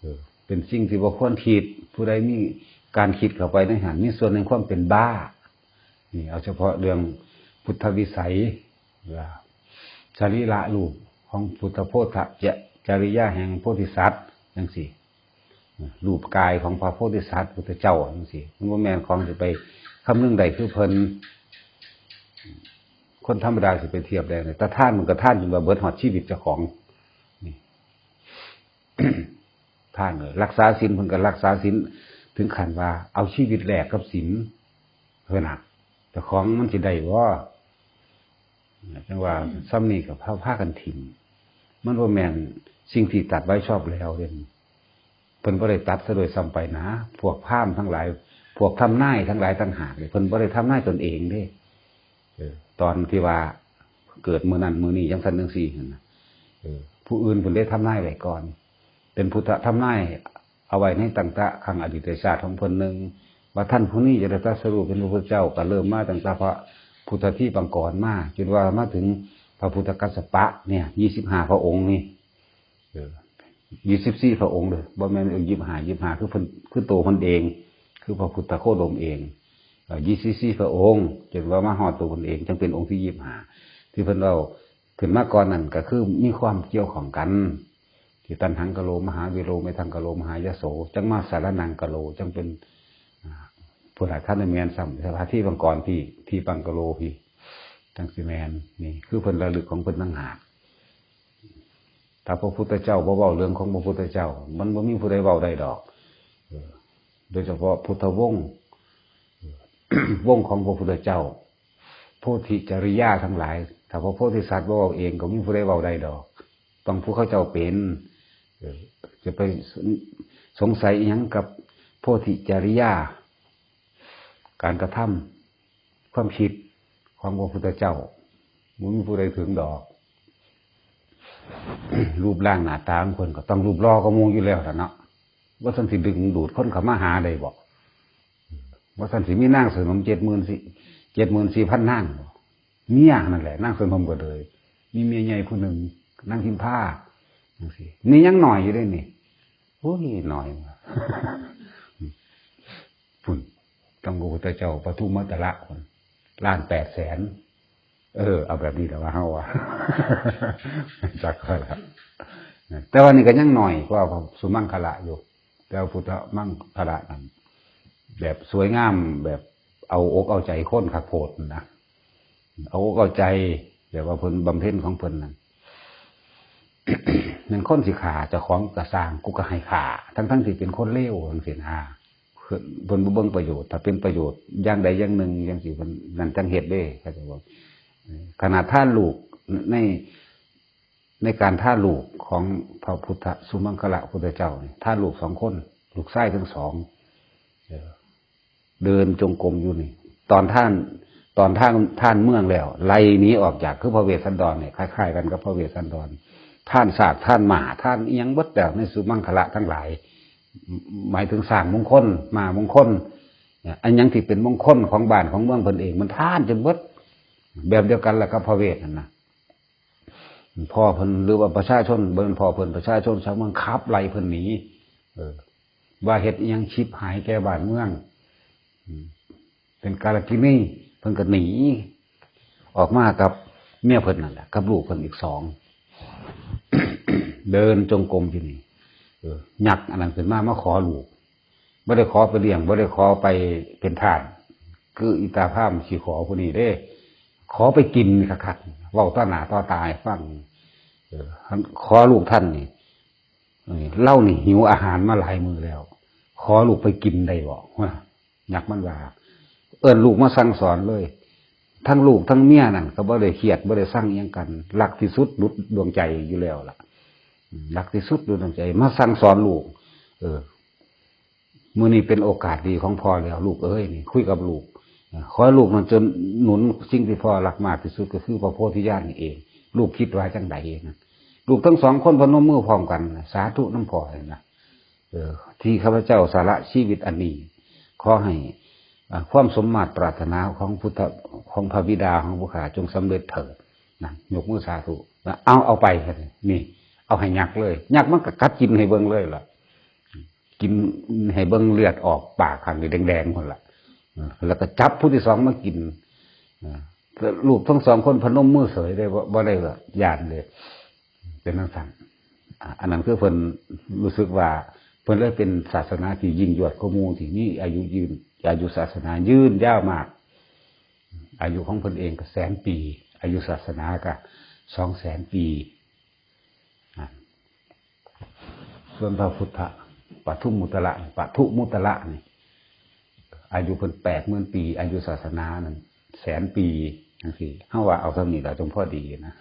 เออ เป็นสิ่งที่บ่ควรคิด ผู้ใดมีการคิดเข้าไปในหั้น มีส่วนในความเป็นบ้า นี่เอาเฉพาะเรื่องพุทธวิสัย ว่าสรีระรูปของพุทธโพธิจริยาแห่งโพธิสัตว์จังซี่ รูปกายของพระโพธิสัตว์พุทธเจ้าจังซี่ มันบ่แม่นของสิไปคำนึงได้คือเพิ่น คนธรรมดาสิไปเทียบได้ได๋ แต่ทานมันก็ทานจนว่าเบิดฮอดชีวิตเจ้าของ นี่ ทาน เออ รักษาศีลเพิ่นก็รักษาศีลถึงขั้นว่าเอาชีวิตแลกกับศีล เพิ่นน่ะ เจ้าของมันสิได้บ่ จังว่า อืม ส่ำนี้ก็พา พากันถิ่ม มันบ่แม่นสิ่งที่ตัดไว้ชอบแล้วเด้ เพิ่นบ่ได้ตัดซะโดยซ้ำไปนะ พวกพราหมณ์ทั้งหลาย พวกทำนายทั้งหลายต่างหากนี่ เพิ่นบ่ได้ทำนายตนเองเด้ เออ ตอนที่ว่าเกิดมื้อนั้นมื้อนี้จังซั่นจังซี่หั่นน่ะ เออ ผู้อื่นเพิ่นได้ทำนายไว้ก่อน เป็นพุทธทำนายเอาไว้ในตั้งแต่ครั้งอดีตชาติของเพิ่นหนึ่ง ว่าท่านผู้นี้จะได้ตรัสรู้เป็นพระพุทธเจ้า ก็เริ่มมาตั้งแต่พระพุทธทีปังกรมา จนว่ามาถึงพระพุทธกัสสปะเนี่ย ยี่สิบห้าพระองค์นี่ เออ ยี่สิบสี่พระองค์เลย บ่แม่น เออ ยี่สิบห้า ยี่สิบห้า คือเพิ่น คือตัวเพิ่นเอง คือพระพุทธโคดมเอง เอ่อ ยี่สิบสี่พระองค์ จนว่ามาฮอดตัวเพิ่นเอง จังเป็นองค์ที่ยี่สิบห้า ที่เพิ่นเว้าขึ้นมาก่อนนั่นก็คือมีความเกี่ยวข้องกัน ที่ตัณหังกะโลมหาวีโร เมธังกะโลมหายโส จังมาสารนังกะโล จังเป็น อ่า ผู้หลายท่านได้แม่นซ้ำ สถานที่ปังกรที่ ที่ปังกะโลพี จังสิแม่น นี่คือเพิ่นระลึกของเพิ่นต่างหาก ถ้าพระพุทธเจ้าบ่เว้าเรื่องของพระพุทธเจ้า มันบ่มีผู้ใดเว้าได้ดอก เออ โดยเฉพาะพุทธวงศ์ เออ วงศ์ของพระพุทธเจ้า โพธิจริยาทั้งหลาย ถ้าพระโพธิสัตว์บ่เว้าเอง ก็มีผู้ใดเว้าได้ดอก ต้องผู้เขาเจ้าเป็น เออ จะไปสงสัยอิหยังกับโพธิจริยา การกระทำ ความคิดของพระพุทธเจ้า บ่มีผู้ใดถึงดอก รูปร่างหน้าตาของเพิ่นก็ต้องรูปหล่อกว่าหมู่อยู่แล้วล่ะเนาะ ว่าซั่นสิดึงดูดคนเข้ามาหาได้บ่ ว่าซั่นสิมีนางสนมเจ็ดหมื่นสี่ เจ็ดหมื่นสี่พันนางบ่ เมียนั่นแหละ นางสนมก็เลย มีเมียใหญ่ผู้หนึ่ง นางพิมพา จังซี่ นี่ยังน้อยอยู่เด้นี่ โอ้ย น้อย พุ่น ต้องพระพุทธเจ้าปทุมมัตตระพุ่น ล้านแปดแสน เออ เอาแบบนี้แหละว่าเฮาว่า จักว่าละ แต่ว่านี่ก็ยังน้อยกว่าพระสุมังคละอยู่ แต่ว่าพุทธมังคละนั่น แบบสวยงาม แบบเอาอกเอาใจคนคักโพดนะ เอาอกเอาใจ แบบว่าเพิ่นบำเพ็ญของเพิ่นนั่น นั่นคนสิฆ่าเจ้าของก็ซ่าง กูก็ให้ฆ่า ทั้งๆที่เป็นคนเลวจังซี่นะ เพิ่น เพิ่นบ่เบิ่งประโยชน์ ถ้าเป็นประโยชน์อย่างใดอย่างหนึ่งจังซี่ เพิ่นนั่นจังเฮ็ดเด้ เขาเจ้าว่า เออ ขนาดทานลูกใน ในการทานลูกของพระพุทธสุมังคละพุทธเจ้านี่ ทานลูกสองคน ลูกชายทั้งสอง เออ เดินจงกรมอยู่นี่ ตอนทาน ตอนท่านท่านเมืองแล้ว ไล่หนีออกจาก คือพระเวสสันดรเนี่ยคล้ายๆกันกับพระเวสสันดร ท่านสากท่านหมาท่านอิหยังเบิดแล้วในสุมังคละทั้งหลาย หมายถึงช้างมงคล ม้ามงคล เนี่ย อันหยังที่เป็นมงคลของบ้านของเมืองเพิ่นเอง มันท่านจนเบิด แบบเดียวกันแหละกับพระเวสนั่นนะ พ่อเพิ่นหรือว่าประชาชน บ่แม่นพ่อเพิ่น ประชาชนชาวเมืองขับไล่เพิ่นหนี เออ ว่าเฮ็ดอิหยังชิบหายแก่บ้านเมือง อืม เป็นกาลกินี เพิ่นก็หนี ออกมากับเมียเพิ่นนั่นแหละ กับลูกเพิ่นอีกสอง เดินจงกรมอยู่นี่ เออ ยักษ์อันนั้นขึ้นมา มาขอลูก บ่ได้ขอไปเลี้ยง บ่ได้ขอไปเป็นทาส คืออีตาพราหมณ์สิขอผู้นี้เด้ ขอไปกินคักๆ เว้าต่อหน้าต่อตาให้ฟัง เออ ขอลูกท่านนี่ เออ เฮานี่หิวอาหารมาหลายมื้อแล้ว ขอลูกไปกินได้บ่ ยักษ์มันว่า เอิ้นลูกมาสั่งสอนเลย ทั้งลูกทั้งเมียนั่นก็บ่ได้เครียด บ่ได้ซังอิหยังกัน รักที่สุดหลุดดวงใจอยู่แล้วล่ะ อืม รักที่สุดหลุดดวงใจ มาสั่งสอนลูก เออ มื้อนี้เป็นโอกาสดีของพ่อแล้ว ลูกเอ้ย นี่คุยกับลูก เออ ขอให้ลูกนั้นจงหนุนสิ่งที่พ่อรักมากที่สุดก็คือพระโพธิญาณนี่เอง ลูกคิดว่าจังใดนะ ลูกทั้งสองคนพนมมือพร้อมกัน สาธุนำพ่อนั่นนะ เออ ที่ข้าพเจ้าสละชีวิตอันนี้ ขอให้ อ่า ความสมมาตรปรารถนาของพุทธ ของพระบิดาของผู้ข้าจงสำเร็จเถิด นะ ยกมือสาธุ นะ เอา เอาไป นี่ เอาให้ยักษ์เลย ยักษ์มันก็กัดกินให้เบิ่งเลยล่ะ กินให้เบิ่งเลือดออกปากข้างนี้แดงๆ พุ่นล่ะ เออ แล้วก็จับผู้ที่สองมากิน เออ ลูกทั้งสองคนพนมมือเสยเลย บ่ บ่ได้ว่าย่านเลย เป็นจั่งซั้น อ่ะ อันนั้นคือเพิ่นรู้สึกว่า เพิ่นเลยเป็นศาสนาที่ยิ่งยวดกว่าหมู่ ที่มีอายุยืน อายุศาสนายืนยาวมาก อายุของเพิ่นเองก็แสนปี อายุศาสนาก็สองแสนปี อ่ะ ส่วนพระพุทธปทุมมุตตระ ปทุมุตตระนี่ อายุเพิ่นแปดหมื่นปี อายุศาสนานั่นแสนปีจั่งซี้ เฮาว่าเอาส่ำนี้ล่ะจงพอดีนะ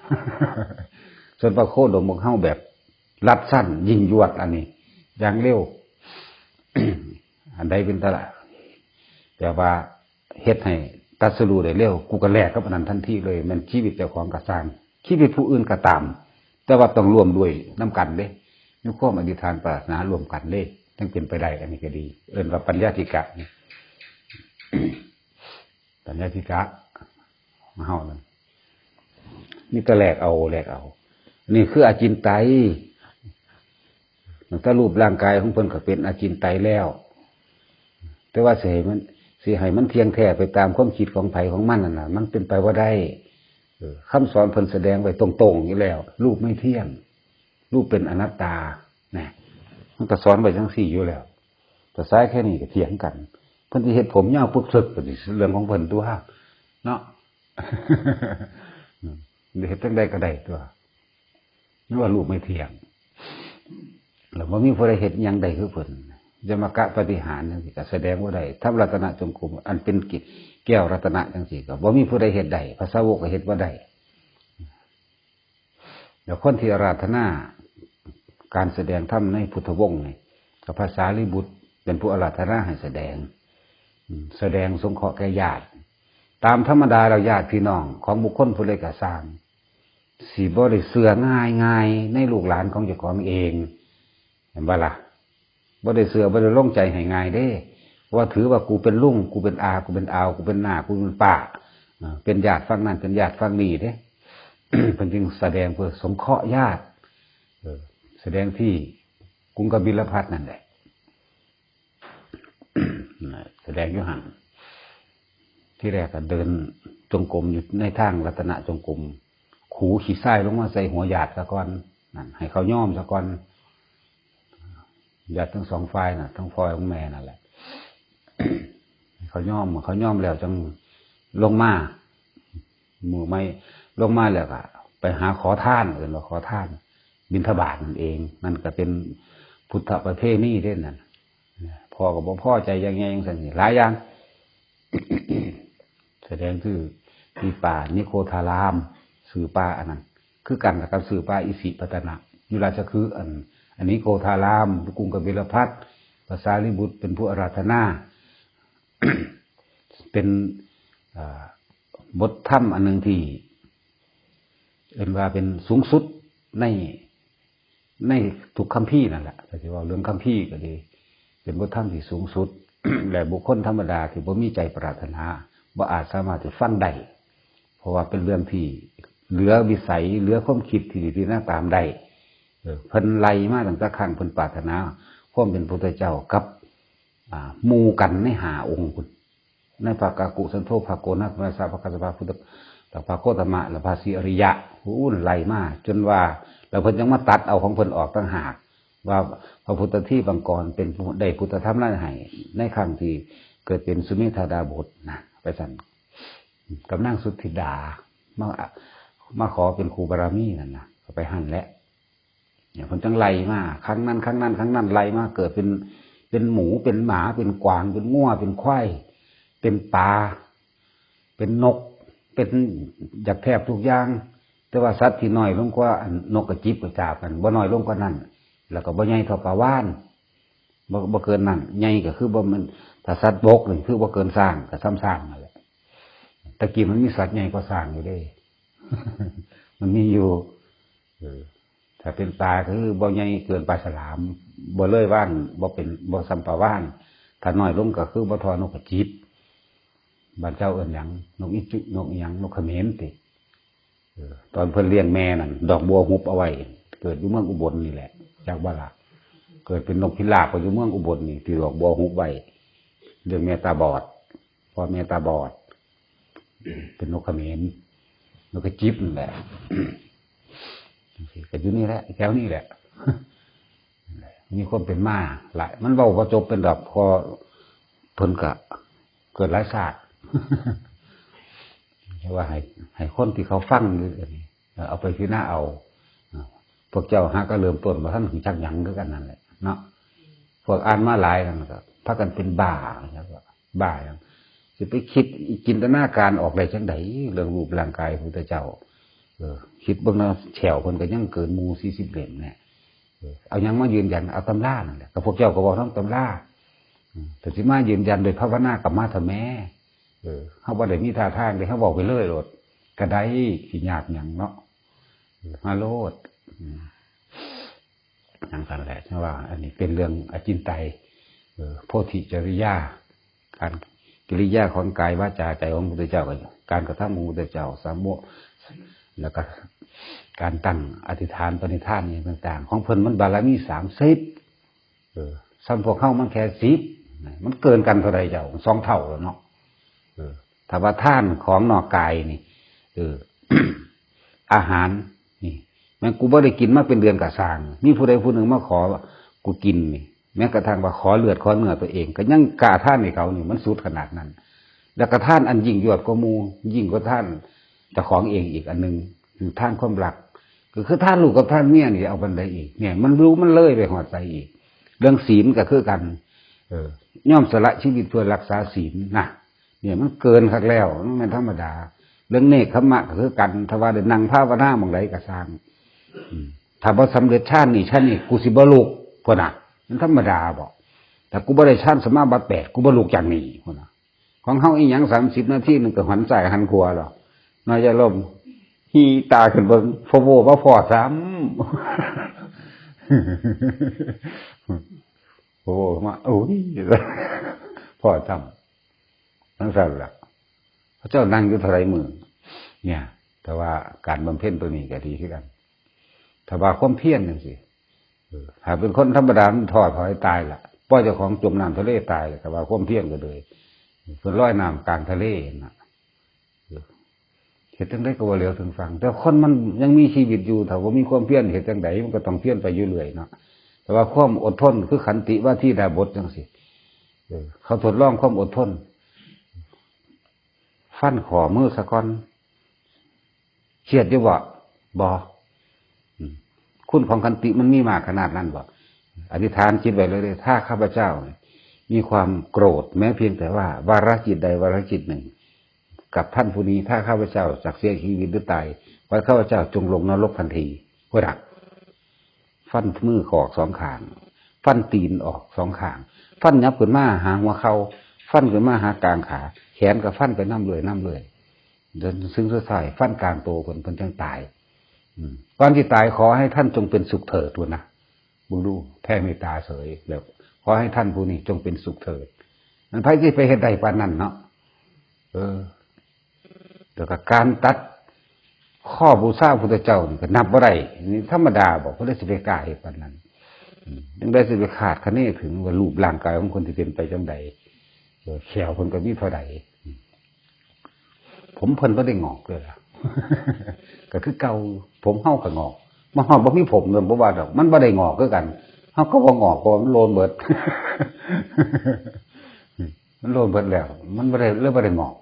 ส่วนพระโคดมของเฮาแบบลัดสั้นยิ่งยวดอันนี้ อย่างเร็ว อันใดเป็นตะละ แต่ว่าเฮ็ดให้ตรัสรู้ได้เร็ว กูก็แลกกับอันนั้นทันทีเลย แม่นชีวิตเจ้าของก็ซ่าง ชีวิตผู้อื่นก็ตาม แต่ว่าต้องร่วมด้วยนำกันเด้ มีความอธิษฐานปรารถนาร่วมกันเด้ จั่งเป็นไปได้ อันนี้ก็ดี เอิ้นว่าปัญญาธิกะ ปัญญาธิกะ เฮานั่น มีแต่แลกเอา แลกเอา นี่คืออจินไตย ตั้งแต่รูปร่างกายของเพิ่นก็เป็นอจินไตยแล้ว แต่ว่าสิให้มัน สิให้มันเที่ยงแท้ไปตามความคิดของไผของมันนั่นน่ะ มันเป็นไปบ่ได้ เออ คำสอนเพิ่นแสดงไว้ตรงๆ อยู่แล้ว รูปไม่เที่ยง รูปเป็นอนัตตา นะ มันก็สอนไว้จั่งซี้อยู่แล้ว แต่สายแค่นี้ก็เถียงกัน เพิ่นสิเฮ็ดผมยาวปึกเสิกก็สิเรื่องของเพิ่นตั๊ว เนาะ เฮ็ดจั่งใดก็ได้ตั๊ว นึกว่ารูปไม่เที่ยง แล้วบ่มีผู้ใดเฮ็ดหยังได้คือเพิ่น ยมกะปาฏิหาริย์จั่งซี้ก็แสดงบ่ได้ ธรรมรัตนจงกรม อันเป็นกิ แก้วรัตนะจั่งซี้ก็บ่มีผู้ใดเฮ็ดได้ พระสาวกก็เฮ็ดบ่ได้ แล้วคนที่อาราธนาการแสดงธรรมในพุทธวงศ์นี่ ก็พระสารีบุตรเป็นผู้อาราธนาให้แสดง อืม แสดงสงเคราะห์แก่ญาติ ตามธรรมดาแล้วญาติพี่น้องของบุคคลผู้ใดก็ซ่าง สิบ่ได้เชื่อง่ายๆ ในลูกหลานของเจ้าของเอง เห็นบ่ล่ะ บ่ได้เชื่อ บ่ได้ลงใจให้ง่ายเด้ เพราะว่าถือว่ากูเป็นลุง กูเป็นอา กูเป็นอาว กูเป็นน้า กูเป็นป้า อ่า เป็นญาติฝั่งนั้น เป็นญาติฝั่งนี้เด้ เพิ่นจึงแสดงเพื่อสงเคราะห์ญาติ เออ แสดงที่กรุงกบิลพัสดุ์นั่นแหละ แสดงอยู่หั่น ที่แรกก็เดินจงกรมอยู่ในทางรัตนจงกรม ขูขี้ทรายลงมาใส่หัวญาติซะก่อน นั่น ให้เขายอมซะก่อน ญาติทั้งสองฝ่ายน่ะ ทั้งพ่อทั้งแม่นั่นแหละ ให้เขายอม เขายอมแล้วจั่งลงมา มื้อใหม่ลงมาแล้วก็ไปหาขอทาน เอิ้นว่าขอทาน บิณฑบาตนั่นเอง นั่นก็เป็นพุทธประเพณีเด้นั่น พ่อก็บ่พอใจอย่างใหญ่จั่งซั้นนี่ หลายอย่าง แสดงคือที่ป่านิโคธาราม ชื่อป่าอันนั้น คือกันกับชื่อป่าอิสิปตนะ อยู่ราชคฤห์ อัน อันนิโคธาราม กรุงกบิลพัสดุ์ พระสารีบุตรเป็นผู้อาราธนา เป็น อ่า บทธรรมอันหนึ่งที่เอิ้นว่าเป็นสูงสุดใน ในทุกคัมภีร์นั่นแหละ ถ้าสิเว้าเรื่องคัมภีร์ก็ดี เป็นบทธรรมที่สูงสุด และบุคคลธรรมดาที่บ่มีใจปรารถนา บ่อาจสามารถที่ฟังได้ เพราะว่าเป็นเรื่องที่เหลือวิสัย เหลือความคิดที่สิพิจารณาตามได้ เออ เพิ่นไล่มาตั้งแต่ครั้งเพิ่นปรารถนาความเป็นพุทธเจ้ากับ อ่า หมู่กันในห้าองค์พุ้น ในภาคากุสันโธภาโกนาคมนัสสะภาคสะภาพุทธ และภาโคตมะ และภาษีอริยะ ผู้อื่นไล่มา จนว่า แล้วเพิ่นยังมาตัดเอาของเพิ่นออกต่างหาก ว่าพระพุทธทีปังกรเป็นผู้ได้พุทธธรรมนั้นให้ ในครั้งที่เกิดเป็นสุเมธาดาบสนะ ไปสั่น กับนางสุทธิดา มา มาขอเป็นครูบารมีนั่นนะ ก็ไปหั่นแหละ เนี่ย เพิ่นจังไล่มา ครั้งนั้น ครั้งนั้น ครั้งนั้น ไล่มา เกิดเป็น เป็นหมู เป็นหมา เป็นกวาง เป็นงัว เป็นควาย เป็นปลา เป็นนก เป็นอยากแทบทุกอย่าง แต่ว่าสัตว์ที่น้อยลงกว่าอันนกกระจิบกระจาบนั่น บ่น้อยลงกว่านั้น แล้วก็บ่ใหญ่เท่าปลาวาฬ บ่ บ่เกินนั้น ใหญ่ก็คือบ่แม่น ถ้าสัตว์บกนี่คือบ่เกินช้าง ก็ส่ำช้างนั่นแหละ แต่กี้มันมีสัตว์ใหญ่กว่าช้างอยู่เด้ มันมีอยู่ เออ ถ้าเป็นปลาคือบ่ใหญ่เกินปลาฉลาม บ่เลยวาฬ บ่เป็น บ่ส่ำปลาวาฬ ถ้าน้อยลงก็คือบ่เท่านกกระจิบ บ้านเจ้าเอิ้นหยัง นกอีจุ นกอีหยัง นกเขมรติ เออ ตอนเพิ่นเลี้ยงแม่นั่น ดอกบัวหุบเอาไว้ เกิดอยู่เมืองอุบลนี่แหละ จักบ่ล่ะ เกิดเป็นนกพิราบก็อยู่เมืองอุบลนี่ ที่ดอกบัวหุบไว้ เลี้ยงแม่ตาบอด พ่อแม่ตาบอด เป็นนกเขมร นกกระจิบนั่นแหละ ก็อยู่นี่แหละ แถวนี้แหละ มีความเป็นมาหลาย มันเว้าบ่จบเป็นดอก พอเพิ่นก็เกิดหลายชาติ แต่ว่าให้ ให้คนที่เขาฟังอยู่อันนี้ เอาไปพิจารณาเอา พวกเจ้าหาก็เริ่มต้นบ่ทันรู้จักหยังคือกันนั่นแหละเนาะ พวกอ่านมาหลายนั่นก็พากันเป็นบ้านะครับ บ้าหยัง สิไปคิดจินตนาการออกได้จังใด เรื่องรูปร่างกายพระพุทธเจ้า เออ คิดเบิ่งนะ แฉวเพิ่นก็ยังเกินหมู่สี่สิบเล่มเนี่ย เออ เอาหยังมายืนยัน เอาตำรานั่นแหละ ก็พวกเจ้าก็เว้านำตำรา อืม แต่สิมายืนยันโดยภาวนาก็มาเถาะแหม เออ เฮาบ่ได้มีท่าทางเด้ เฮาเว้าไปเลยโลด ก็ได้ สิยากหยังเนาะ เออ มาโลด อืม จั่งซั้นแหละ จั่งว่า อันนี้เป็นเรื่องอจินไตย เออ โพธิจริยา การกิริยาของกายวาจาใจของพระพุทธเจ้า ก็การกระทำของพระพุทธเจ้า สามโม แล้วก็การตั้งอธิษฐานปณิธานอย่างต่างๆ ของเพิ่นมันบารมีสามสิบ เออ ส่ำพวกเฮามันแค่สิบ มันเกินกันเท่าใดเจ้า สองเท่าแล้วเนาะ เออ ถ้าว่าทานของนอกกายนี่ เออ อาหารนี่ แม่นกูบ่ได้กินมาเป็นเดือนก็ซ่าง มีผู้ใดผู้หนึ่งมาขอกูกินนี่ แม้กระทั่งว่าขอเลือดขอเนื้อตัวเอง ก็ยังกล้าทานให้เขานี่ มันสุดขนาดนั้น แล้วก็ทานอันยิ่งยวดกว่าหมู่ ยิ่งกว่าทานเจ้าของเองอีกอันหนึ่ง คือทานความรัก ก็คือทานลูกกับทานเมียนี่เอาปานใดอีก เนี่ย มันรู้มันเลยไปฮอดไสอีก เรื่องศีลก็คือกัน เออ ยอมสละชีวิตเพื่อรักษาศีลนะ เนี่ย มันเกินคักแล้ว มันแม่นธรรมดา เรื่องเนกขมมะก็คือกัน ถ้าว่าได้นั่งภาวนาหม่องใดก็ซ่าง อืม ถ้าบ่สำเร็จฌานนี่ฌานนี่ กูสิบ่ลุก พุ้นน่ะ มันธรรมดาบ่ ถ้ากูบ่ได้ฌานสมาบัติแปด กูบ่ลุกจากนี่ พุ้นน่ะ ของเฮาอีหยัง สามสิบนาทีหนึ่งก็หันซ้ายหันขวาแล้ว น้อยอย่าลม ฮีตาขึ้นเบิ่ง พะโว้มาพ้อซ้ำ พะโว้มา โอ้ย พ้อซ้ำ จั่งซั้นล่ะ พระเจ้านั่งอยู่เท่าใดมื้อ เนี่ย แต่ว่าการบำเพ็ญตัวนี้ก็ดีคือกัน ถ้าว่าความเพียรจั่งซี้ เออ ถ้าเป็นคนธรรมดามันท้อถอยตายล่ะ ปล่อยเจ้าของจมน้ำทะเลตายล่ะ แต่ว่าความเพียรก็เลย เพิ่นลอยน้ำกลางทะเลน่ะ เออ เฮ็ดจั่งใดก็บ่เหลียวถึงฝั่ง แต่คนมันยังมีชีวิตอยู่ ถ้าบ่มีความเพียรเฮ็ดจั่งใด มันก็ต้องเพียรไปอยู่เรื่อยเนาะ แต่ว่าความอดทนคือขันติวาทีดาบสจั่งซี้ เออ เขาทดลองความอดทน ฟันข้อมือซะก่อน เครียดอยู่บ่ บ่ อืม คุณของขันติมันมีมากขนาดนั้นบ่ อธิษฐานจิตไว้เลยเด้อ ถ้าข้าพเจ้าเนี่ยมีความโกรธแม้เพียงแต่ว่าวาระจิตใดวาระจิตหนึ่ง กับท่านผู้นี้ ถ้าข้าพเจ้าจักเสียชีวิตหรือตาย ขอให้ข้าพเจ้าจงลงนรกทันที พุ้นน่ะ ฟันมือออกสองข้าง ฟันตีนออกสองข้าง ฟันยับขึ้นมาหาหัวเข่า ฟันขึ้นมาหากลางขา แขนก็ฟันไปนำเรื่อยนำเรื่อย จนถึงสุดท้ายฟันกลางโตเพิ่น เพิ่นจั่งตาย อืม ก่อนสิตายขอให้ท่านจงเป็นสุขเถิด พู้นนะ เบิ่งดู แผ่เมตตาเสย แบบ ขอให้ท่านผู้นี้จงเป็นสุขเถิด มันไผสิไปเฮ็ดได้ปานนั้นเนาะ เออ แล้วก็การตัดข้อบูชาพุทธเจ้านี่ก็นับบ่ได้ นี่ธรรมดาบ่ ผู้ใดสิไปกล้าเฮ็ดปานนั้น อืม จั่งใดสิไปคาดคะเนถึงว่ารูปร่างกายของคนที่เป็นไปจั่งใด เออ แข้วเพิ่นก็มีเท่าใด อืม ผมเพิ่นบ่ได้งอกเลยล่ะ ก็คือเก่า ผมเฮาก็งอก มาฮอดบ่มีผมเลย บ่ว่าดอก มันบ่ได้งอกคือกัน เฮาก็บ่งอก เพราะว่ามันโลนเบิด มันโลนเบิดแล้ว มันบ่ได้ เลยบ่ได้งอก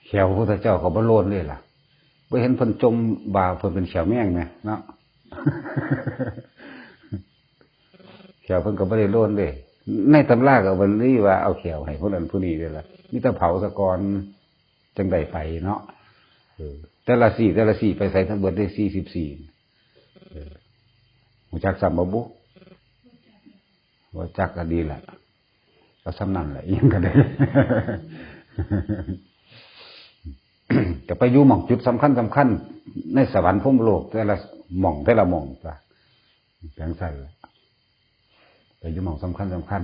แข้วพระพุทธเจ้าก็บ่โลนเลยล่ะ บ่เห็นเพิ่นจมว่าเพิ่นเป็นแข้วแมงแหมเนาะ แข้วเพิ่นก็บ่ได้โลนเด้ ในตำราก็บ่ได้ว่าเอาแข้วให้ผู้นั้นผู้นี้เด้ล่ะ มีแต่เผาซะก่อน จั่งได้ไปเนาะ เออ แต่ละซี่ แต่ละซี่ไปไสทั้งเบิดได้ สี่สิบซี่ เออ ฮู้จักซ้ำบ่บุ บ่จักก็ดีล่ะ เอาส่ำนั้นแหละ อิหยังก็ได้ ก็ไปอยู่หม่องจุดสำคัญสำคัญ ในสวรรค์พรหมโลก แต่ละหม่อง แต่ละหม่องจ้ะ จั่งซั่นแหละ ไปอยู่หม่องสำคัญสำคัญ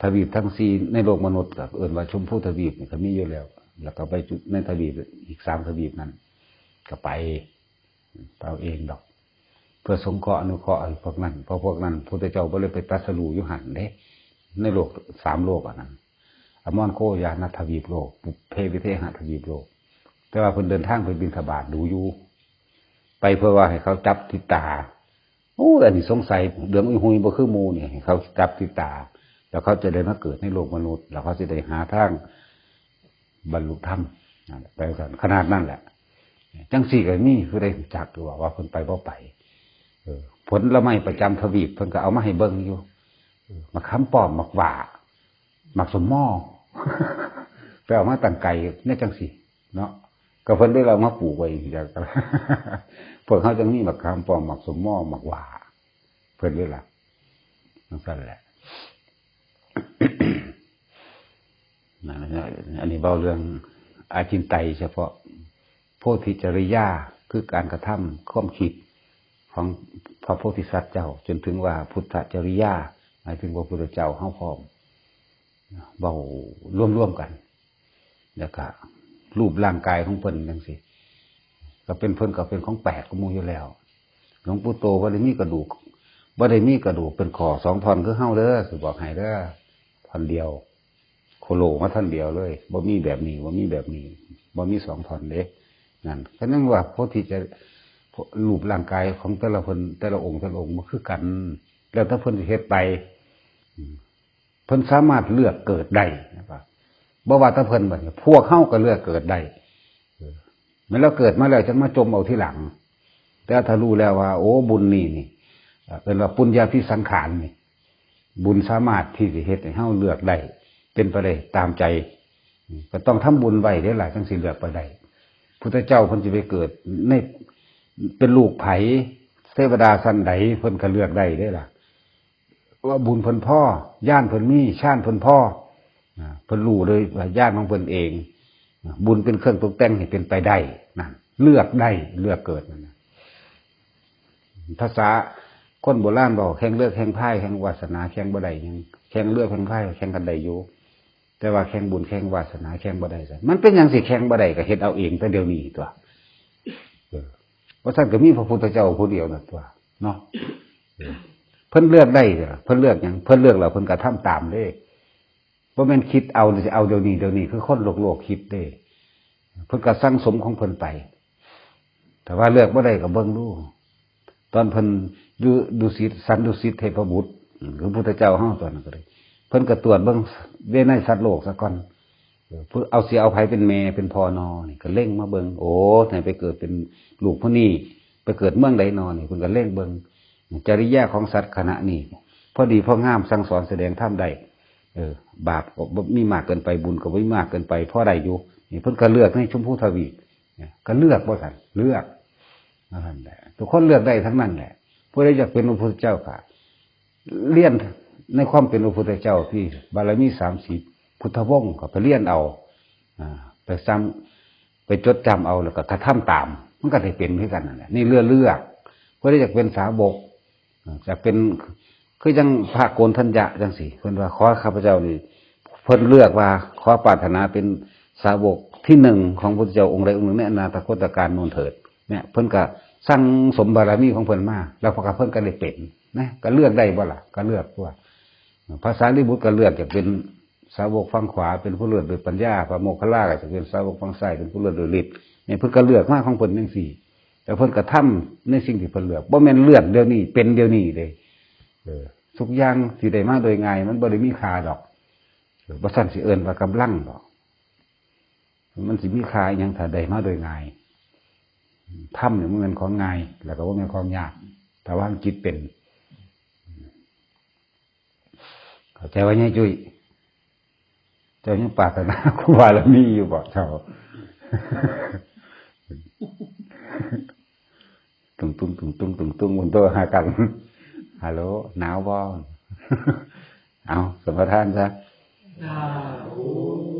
ทวีปทั้งสี่ในโลกมนุษย์ก็เอิ้นว่าชมพูทวีปนี่ก็มีอยู่แล้ว แล้วก็ไปจุดในทวีปอีกสามทวีปนั้น ก็ไป ไปเอาเองดอก เพื่อสงเคราะห์อนุเคราะห์ให้พวกนั้น เพราะพวกนั้นพุทธเจ้าบ่ได้ไปตรัสรู้อยู่หั่นเด้ ในโลกสามโลกอันนั้น อมรโคยานทวีปโลก ปุพเพวิเทหทวีปโลก แต่ว่าเพิ่นเดินทางไปบิณฑบาตดูอยู่ ไปเพื่อว่าให้เขาจับติดตา โอ้ย อันนี้สงสัย เหลืองอุ้ยหุยบ่คือหมู่นี่ ให้เขาจับติดตา แล้วเขาจะได้มาเกิดในโลกมนุษย์ แล้วเขาสิได้หาทางบรรลุธรรม นั่นแหละ ไปจั่งซั่น ขนาดนั้นแหละ จั่งซี่ก็มีผู้ใดรู้จักอยู่ว่า ว่าเพิ่นไปบ่ไป เออ ผลไม้ประจำทวีปเพิ่นก็เอามาให้เบิ่งอยู่ เออ หมากขามป้อม หมากหว้า หมากส้มม่อ ไปเอามาตั้งไกลเนี่ยจั่งซี่ เนาะ ก็เพิ่นได้เอามาปลูกไว้จั่งซี้ พวกเฮาจั่งมีหมากขามป้อม หมากส้มม่อ หมากหว้า เพิ่นเลยล่ะ จั่งซั่นแหละ นั่นนะ อันนี้เว้าเรื่องอาจินไตยเฉพาะ โพธิจริยา คือการกระทำ ความคิดของพระโพธิสัตว์เจ้า จนถึงว่าพุทธจริยา หมายถึงพระพุทธเจ้าเฮาพร้อม เว้ารวมๆกัน แล้วก็รูปร่างกายของเพิ่นจั่งซี้ ก็เป็นเพิ่นก็เป็นของแปลกกว่าหมู่อยู่แล้ว หลวงปู่โตบ่ได้มีกระดูก บ่ได้มีกระดูกเป็นข้อสองท่อนคือเฮาเด้อ สิบอกให้เด้อ ท่อนเดียว โคโลมาท่อนเดียวเลย บ่มีแบบนี้ บ่มีแบบนี้ บ่มีสองท่อนเด้ นั่น ฉะนั้นว่าโพธิจะ รูปร่างกายของแต่ละเพิ่น แต่ละองค์ แต่ละองค์บ่คือกัน แล้วแต่เพิ่นสิเฮ็ดไป อืม เพิ่นสามารถเลือกเกิดได้นะครับ บ่ว่าแต่เพิ่นบัดนี้ พวกเฮาก็เลือกเกิดได้ เออ แม่นเราเกิดมาแล้วจั่งมาจมเอาทีหลัง แต่ถ้ารู้แล้วว่า โอ้ บุญนี่นี่ เอ่อ เอิ้นว่าปุญญาภิสังขารนี่ บุญสามารถที่สิเฮ็ดให้เฮาเลือกได้ เป็นไปได้ตามใจ ก็ต้องทำบุญไว้เด้อล่ะ จั่งสิเลือกไปได้ พุทธเจ้าเพิ่นสิไปเกิดใน เป็นลูกไผ เทวดาชั้นใด เพิ่นก็เลือกได้เด้อล่ะ ว่าบุญเพิ่นพอ ญาณเพิ่นมี ฌานเพิ่นพอ นะ เพิ่นรู้เลยว่าญาณของเพิ่นเอง นะ บุญเป็นเครื่องตกแต่งให้เป็นไปได้ นั่น เลือกได้ เลือกเกิดนั่นนะ ภาษาคนโบราณบอก แข่งเรือแข่งพาย แข่งวาสนา แข่งบ่ได้หยัง แข่งเรือแข่งพาย แข่งกันได้อยู่ แต่ว่าแข่งบุญแข่งวาสนา แข่งบ่ได้ มันเป็นหยังสิแข่งบ่ได้ ก็เฮ็ดเอาเองแต่เดี๋ยวนี้ตั๊ว เออ ว่าซั่นก็มีพระพุทธเจ้าผู้เดียวนั่นตั๊ว เนาะ เออ เพิ่นเลือกได้เด้อ เพิ่นเลือกหยัง เพิ่นเลือกแล้วเพิ่นก็ทำตามเด้ บ่แม่นคิดเอาสิเอาเดี๋ยวนี้ เดี๋ยวนี้คือคนโลกๆคิดเด้ เพิ่นก็สั่งสมของเพิ่นไป แต่ว่าเลือกบ่ได้ก็เบิ่งดู ตอนเพิ่นอยู่ดุสิต สันดุสิตเทพบุตร อืม คือพุทธเจ้าเฮาตอนนั้นก็ได้ เพิ่นก็ตรวจเบิ่งวินัยสัตว์โลกซะก่อน เออ เพิ่นเอาสิเอาไผเป็นแม่เป็นพ่อนอนี่ ก็เล็งมาเบิ่ง โอ้ ให้ไปเกิดเป็นลูกผู้นี้ ไปเกิดเมืองใดนอนี่ เพิ่นก็เล็งเบิ่ง จริยาของสัตว์ขณะนี้ พอดีพองาม สั่งสอนแสดงธรรมได้ เออ บาปก็บ่มีมากเกินไป บุญก็บ่มีมากเกินไป พอได้อยู่ นี่เพิ่นก็เลือกในชมพูทวีป เนี่ย ก็เลือกว่าซั่น เลือก ว่าซั่นแหละ ทุกคนเลือกได้ทั้งนั้นแหละ ผู้ใดอยากเป็นพระพุทธเจ้าก็เรียนในความเป็นพระพุทธเจ้าที่บารมีสามสิบ พุทธวงศ์ก็ไปเรียนเอา อ่า ไปซ้ำ ไปจดจำเอา แล้วก็กระทำตาม มันก็ได้เป็นคือกันนั่นแหละ นี่เลือก เลือก ผู้ใดอยากเป็นสาวก อ่า จะเป็น คือจั่งพระโกณฑัญญะจั่งซี้ เพิ่นว่า ขอข้าพเจ้านี่ เพิ่นเลือกว่า ขอปรารถนาเป็นสาวกที่หนึ่งของพระพุทธเจ้าองค์ใดองค์หนึ่งในอนาคตกาลโน้นเถิด เนี่ย เพิ่นก็สั่งสมบารมีของเพิ่นมา แล้วพระเพิ่นก็ได้เป็นนะ ก็เลือกได้บ่ล่ะ ก็เลือกตัว พระสารีบุตรก็เลือกจะเป็นสาวกฝั่งขวา เป็นผู้เลิศด้วยปัญญา พระโมคคัลลาก็จะเป็นสาวกฝั่งซ้าย เป็นผู้เลิศด้วยฤทธิ์ เนี่ย เพิ่นก็เลือกมาของเพิ่นจั่งซี้ แต่เพิ่นก็ทำในสิ่งที่เพิ่นเลือก บ่แม่นเลือกเดี๋ยวนี้ เป็นเดี๋ยวนี้เด้ เออ ทุกอย่างที่ได้มาโดยง่าย มันบ่ได้มีค่าดอก เออ บ่ซั้นสิเอิ้นว่ากำลังดอก มันสิมีค่าอิหยังถ้าได้มาโดยง่าย ธรรมนี่มันเป็นของง่าย แล้วก็บ่แม่นของยาก ถ้าว่าจิตเป็น เข้าใจว่าไงจุ้ย เจ้ายังปรารถนา ครูบารมีอยู่บ่เจ้า ตุ้งตุ้งตุ้งตุ้งตุ้งตุ้ง บนโต๊ะหากัน ฮัลโหล หนาวบ่ เอา สมทานซะ สาธุ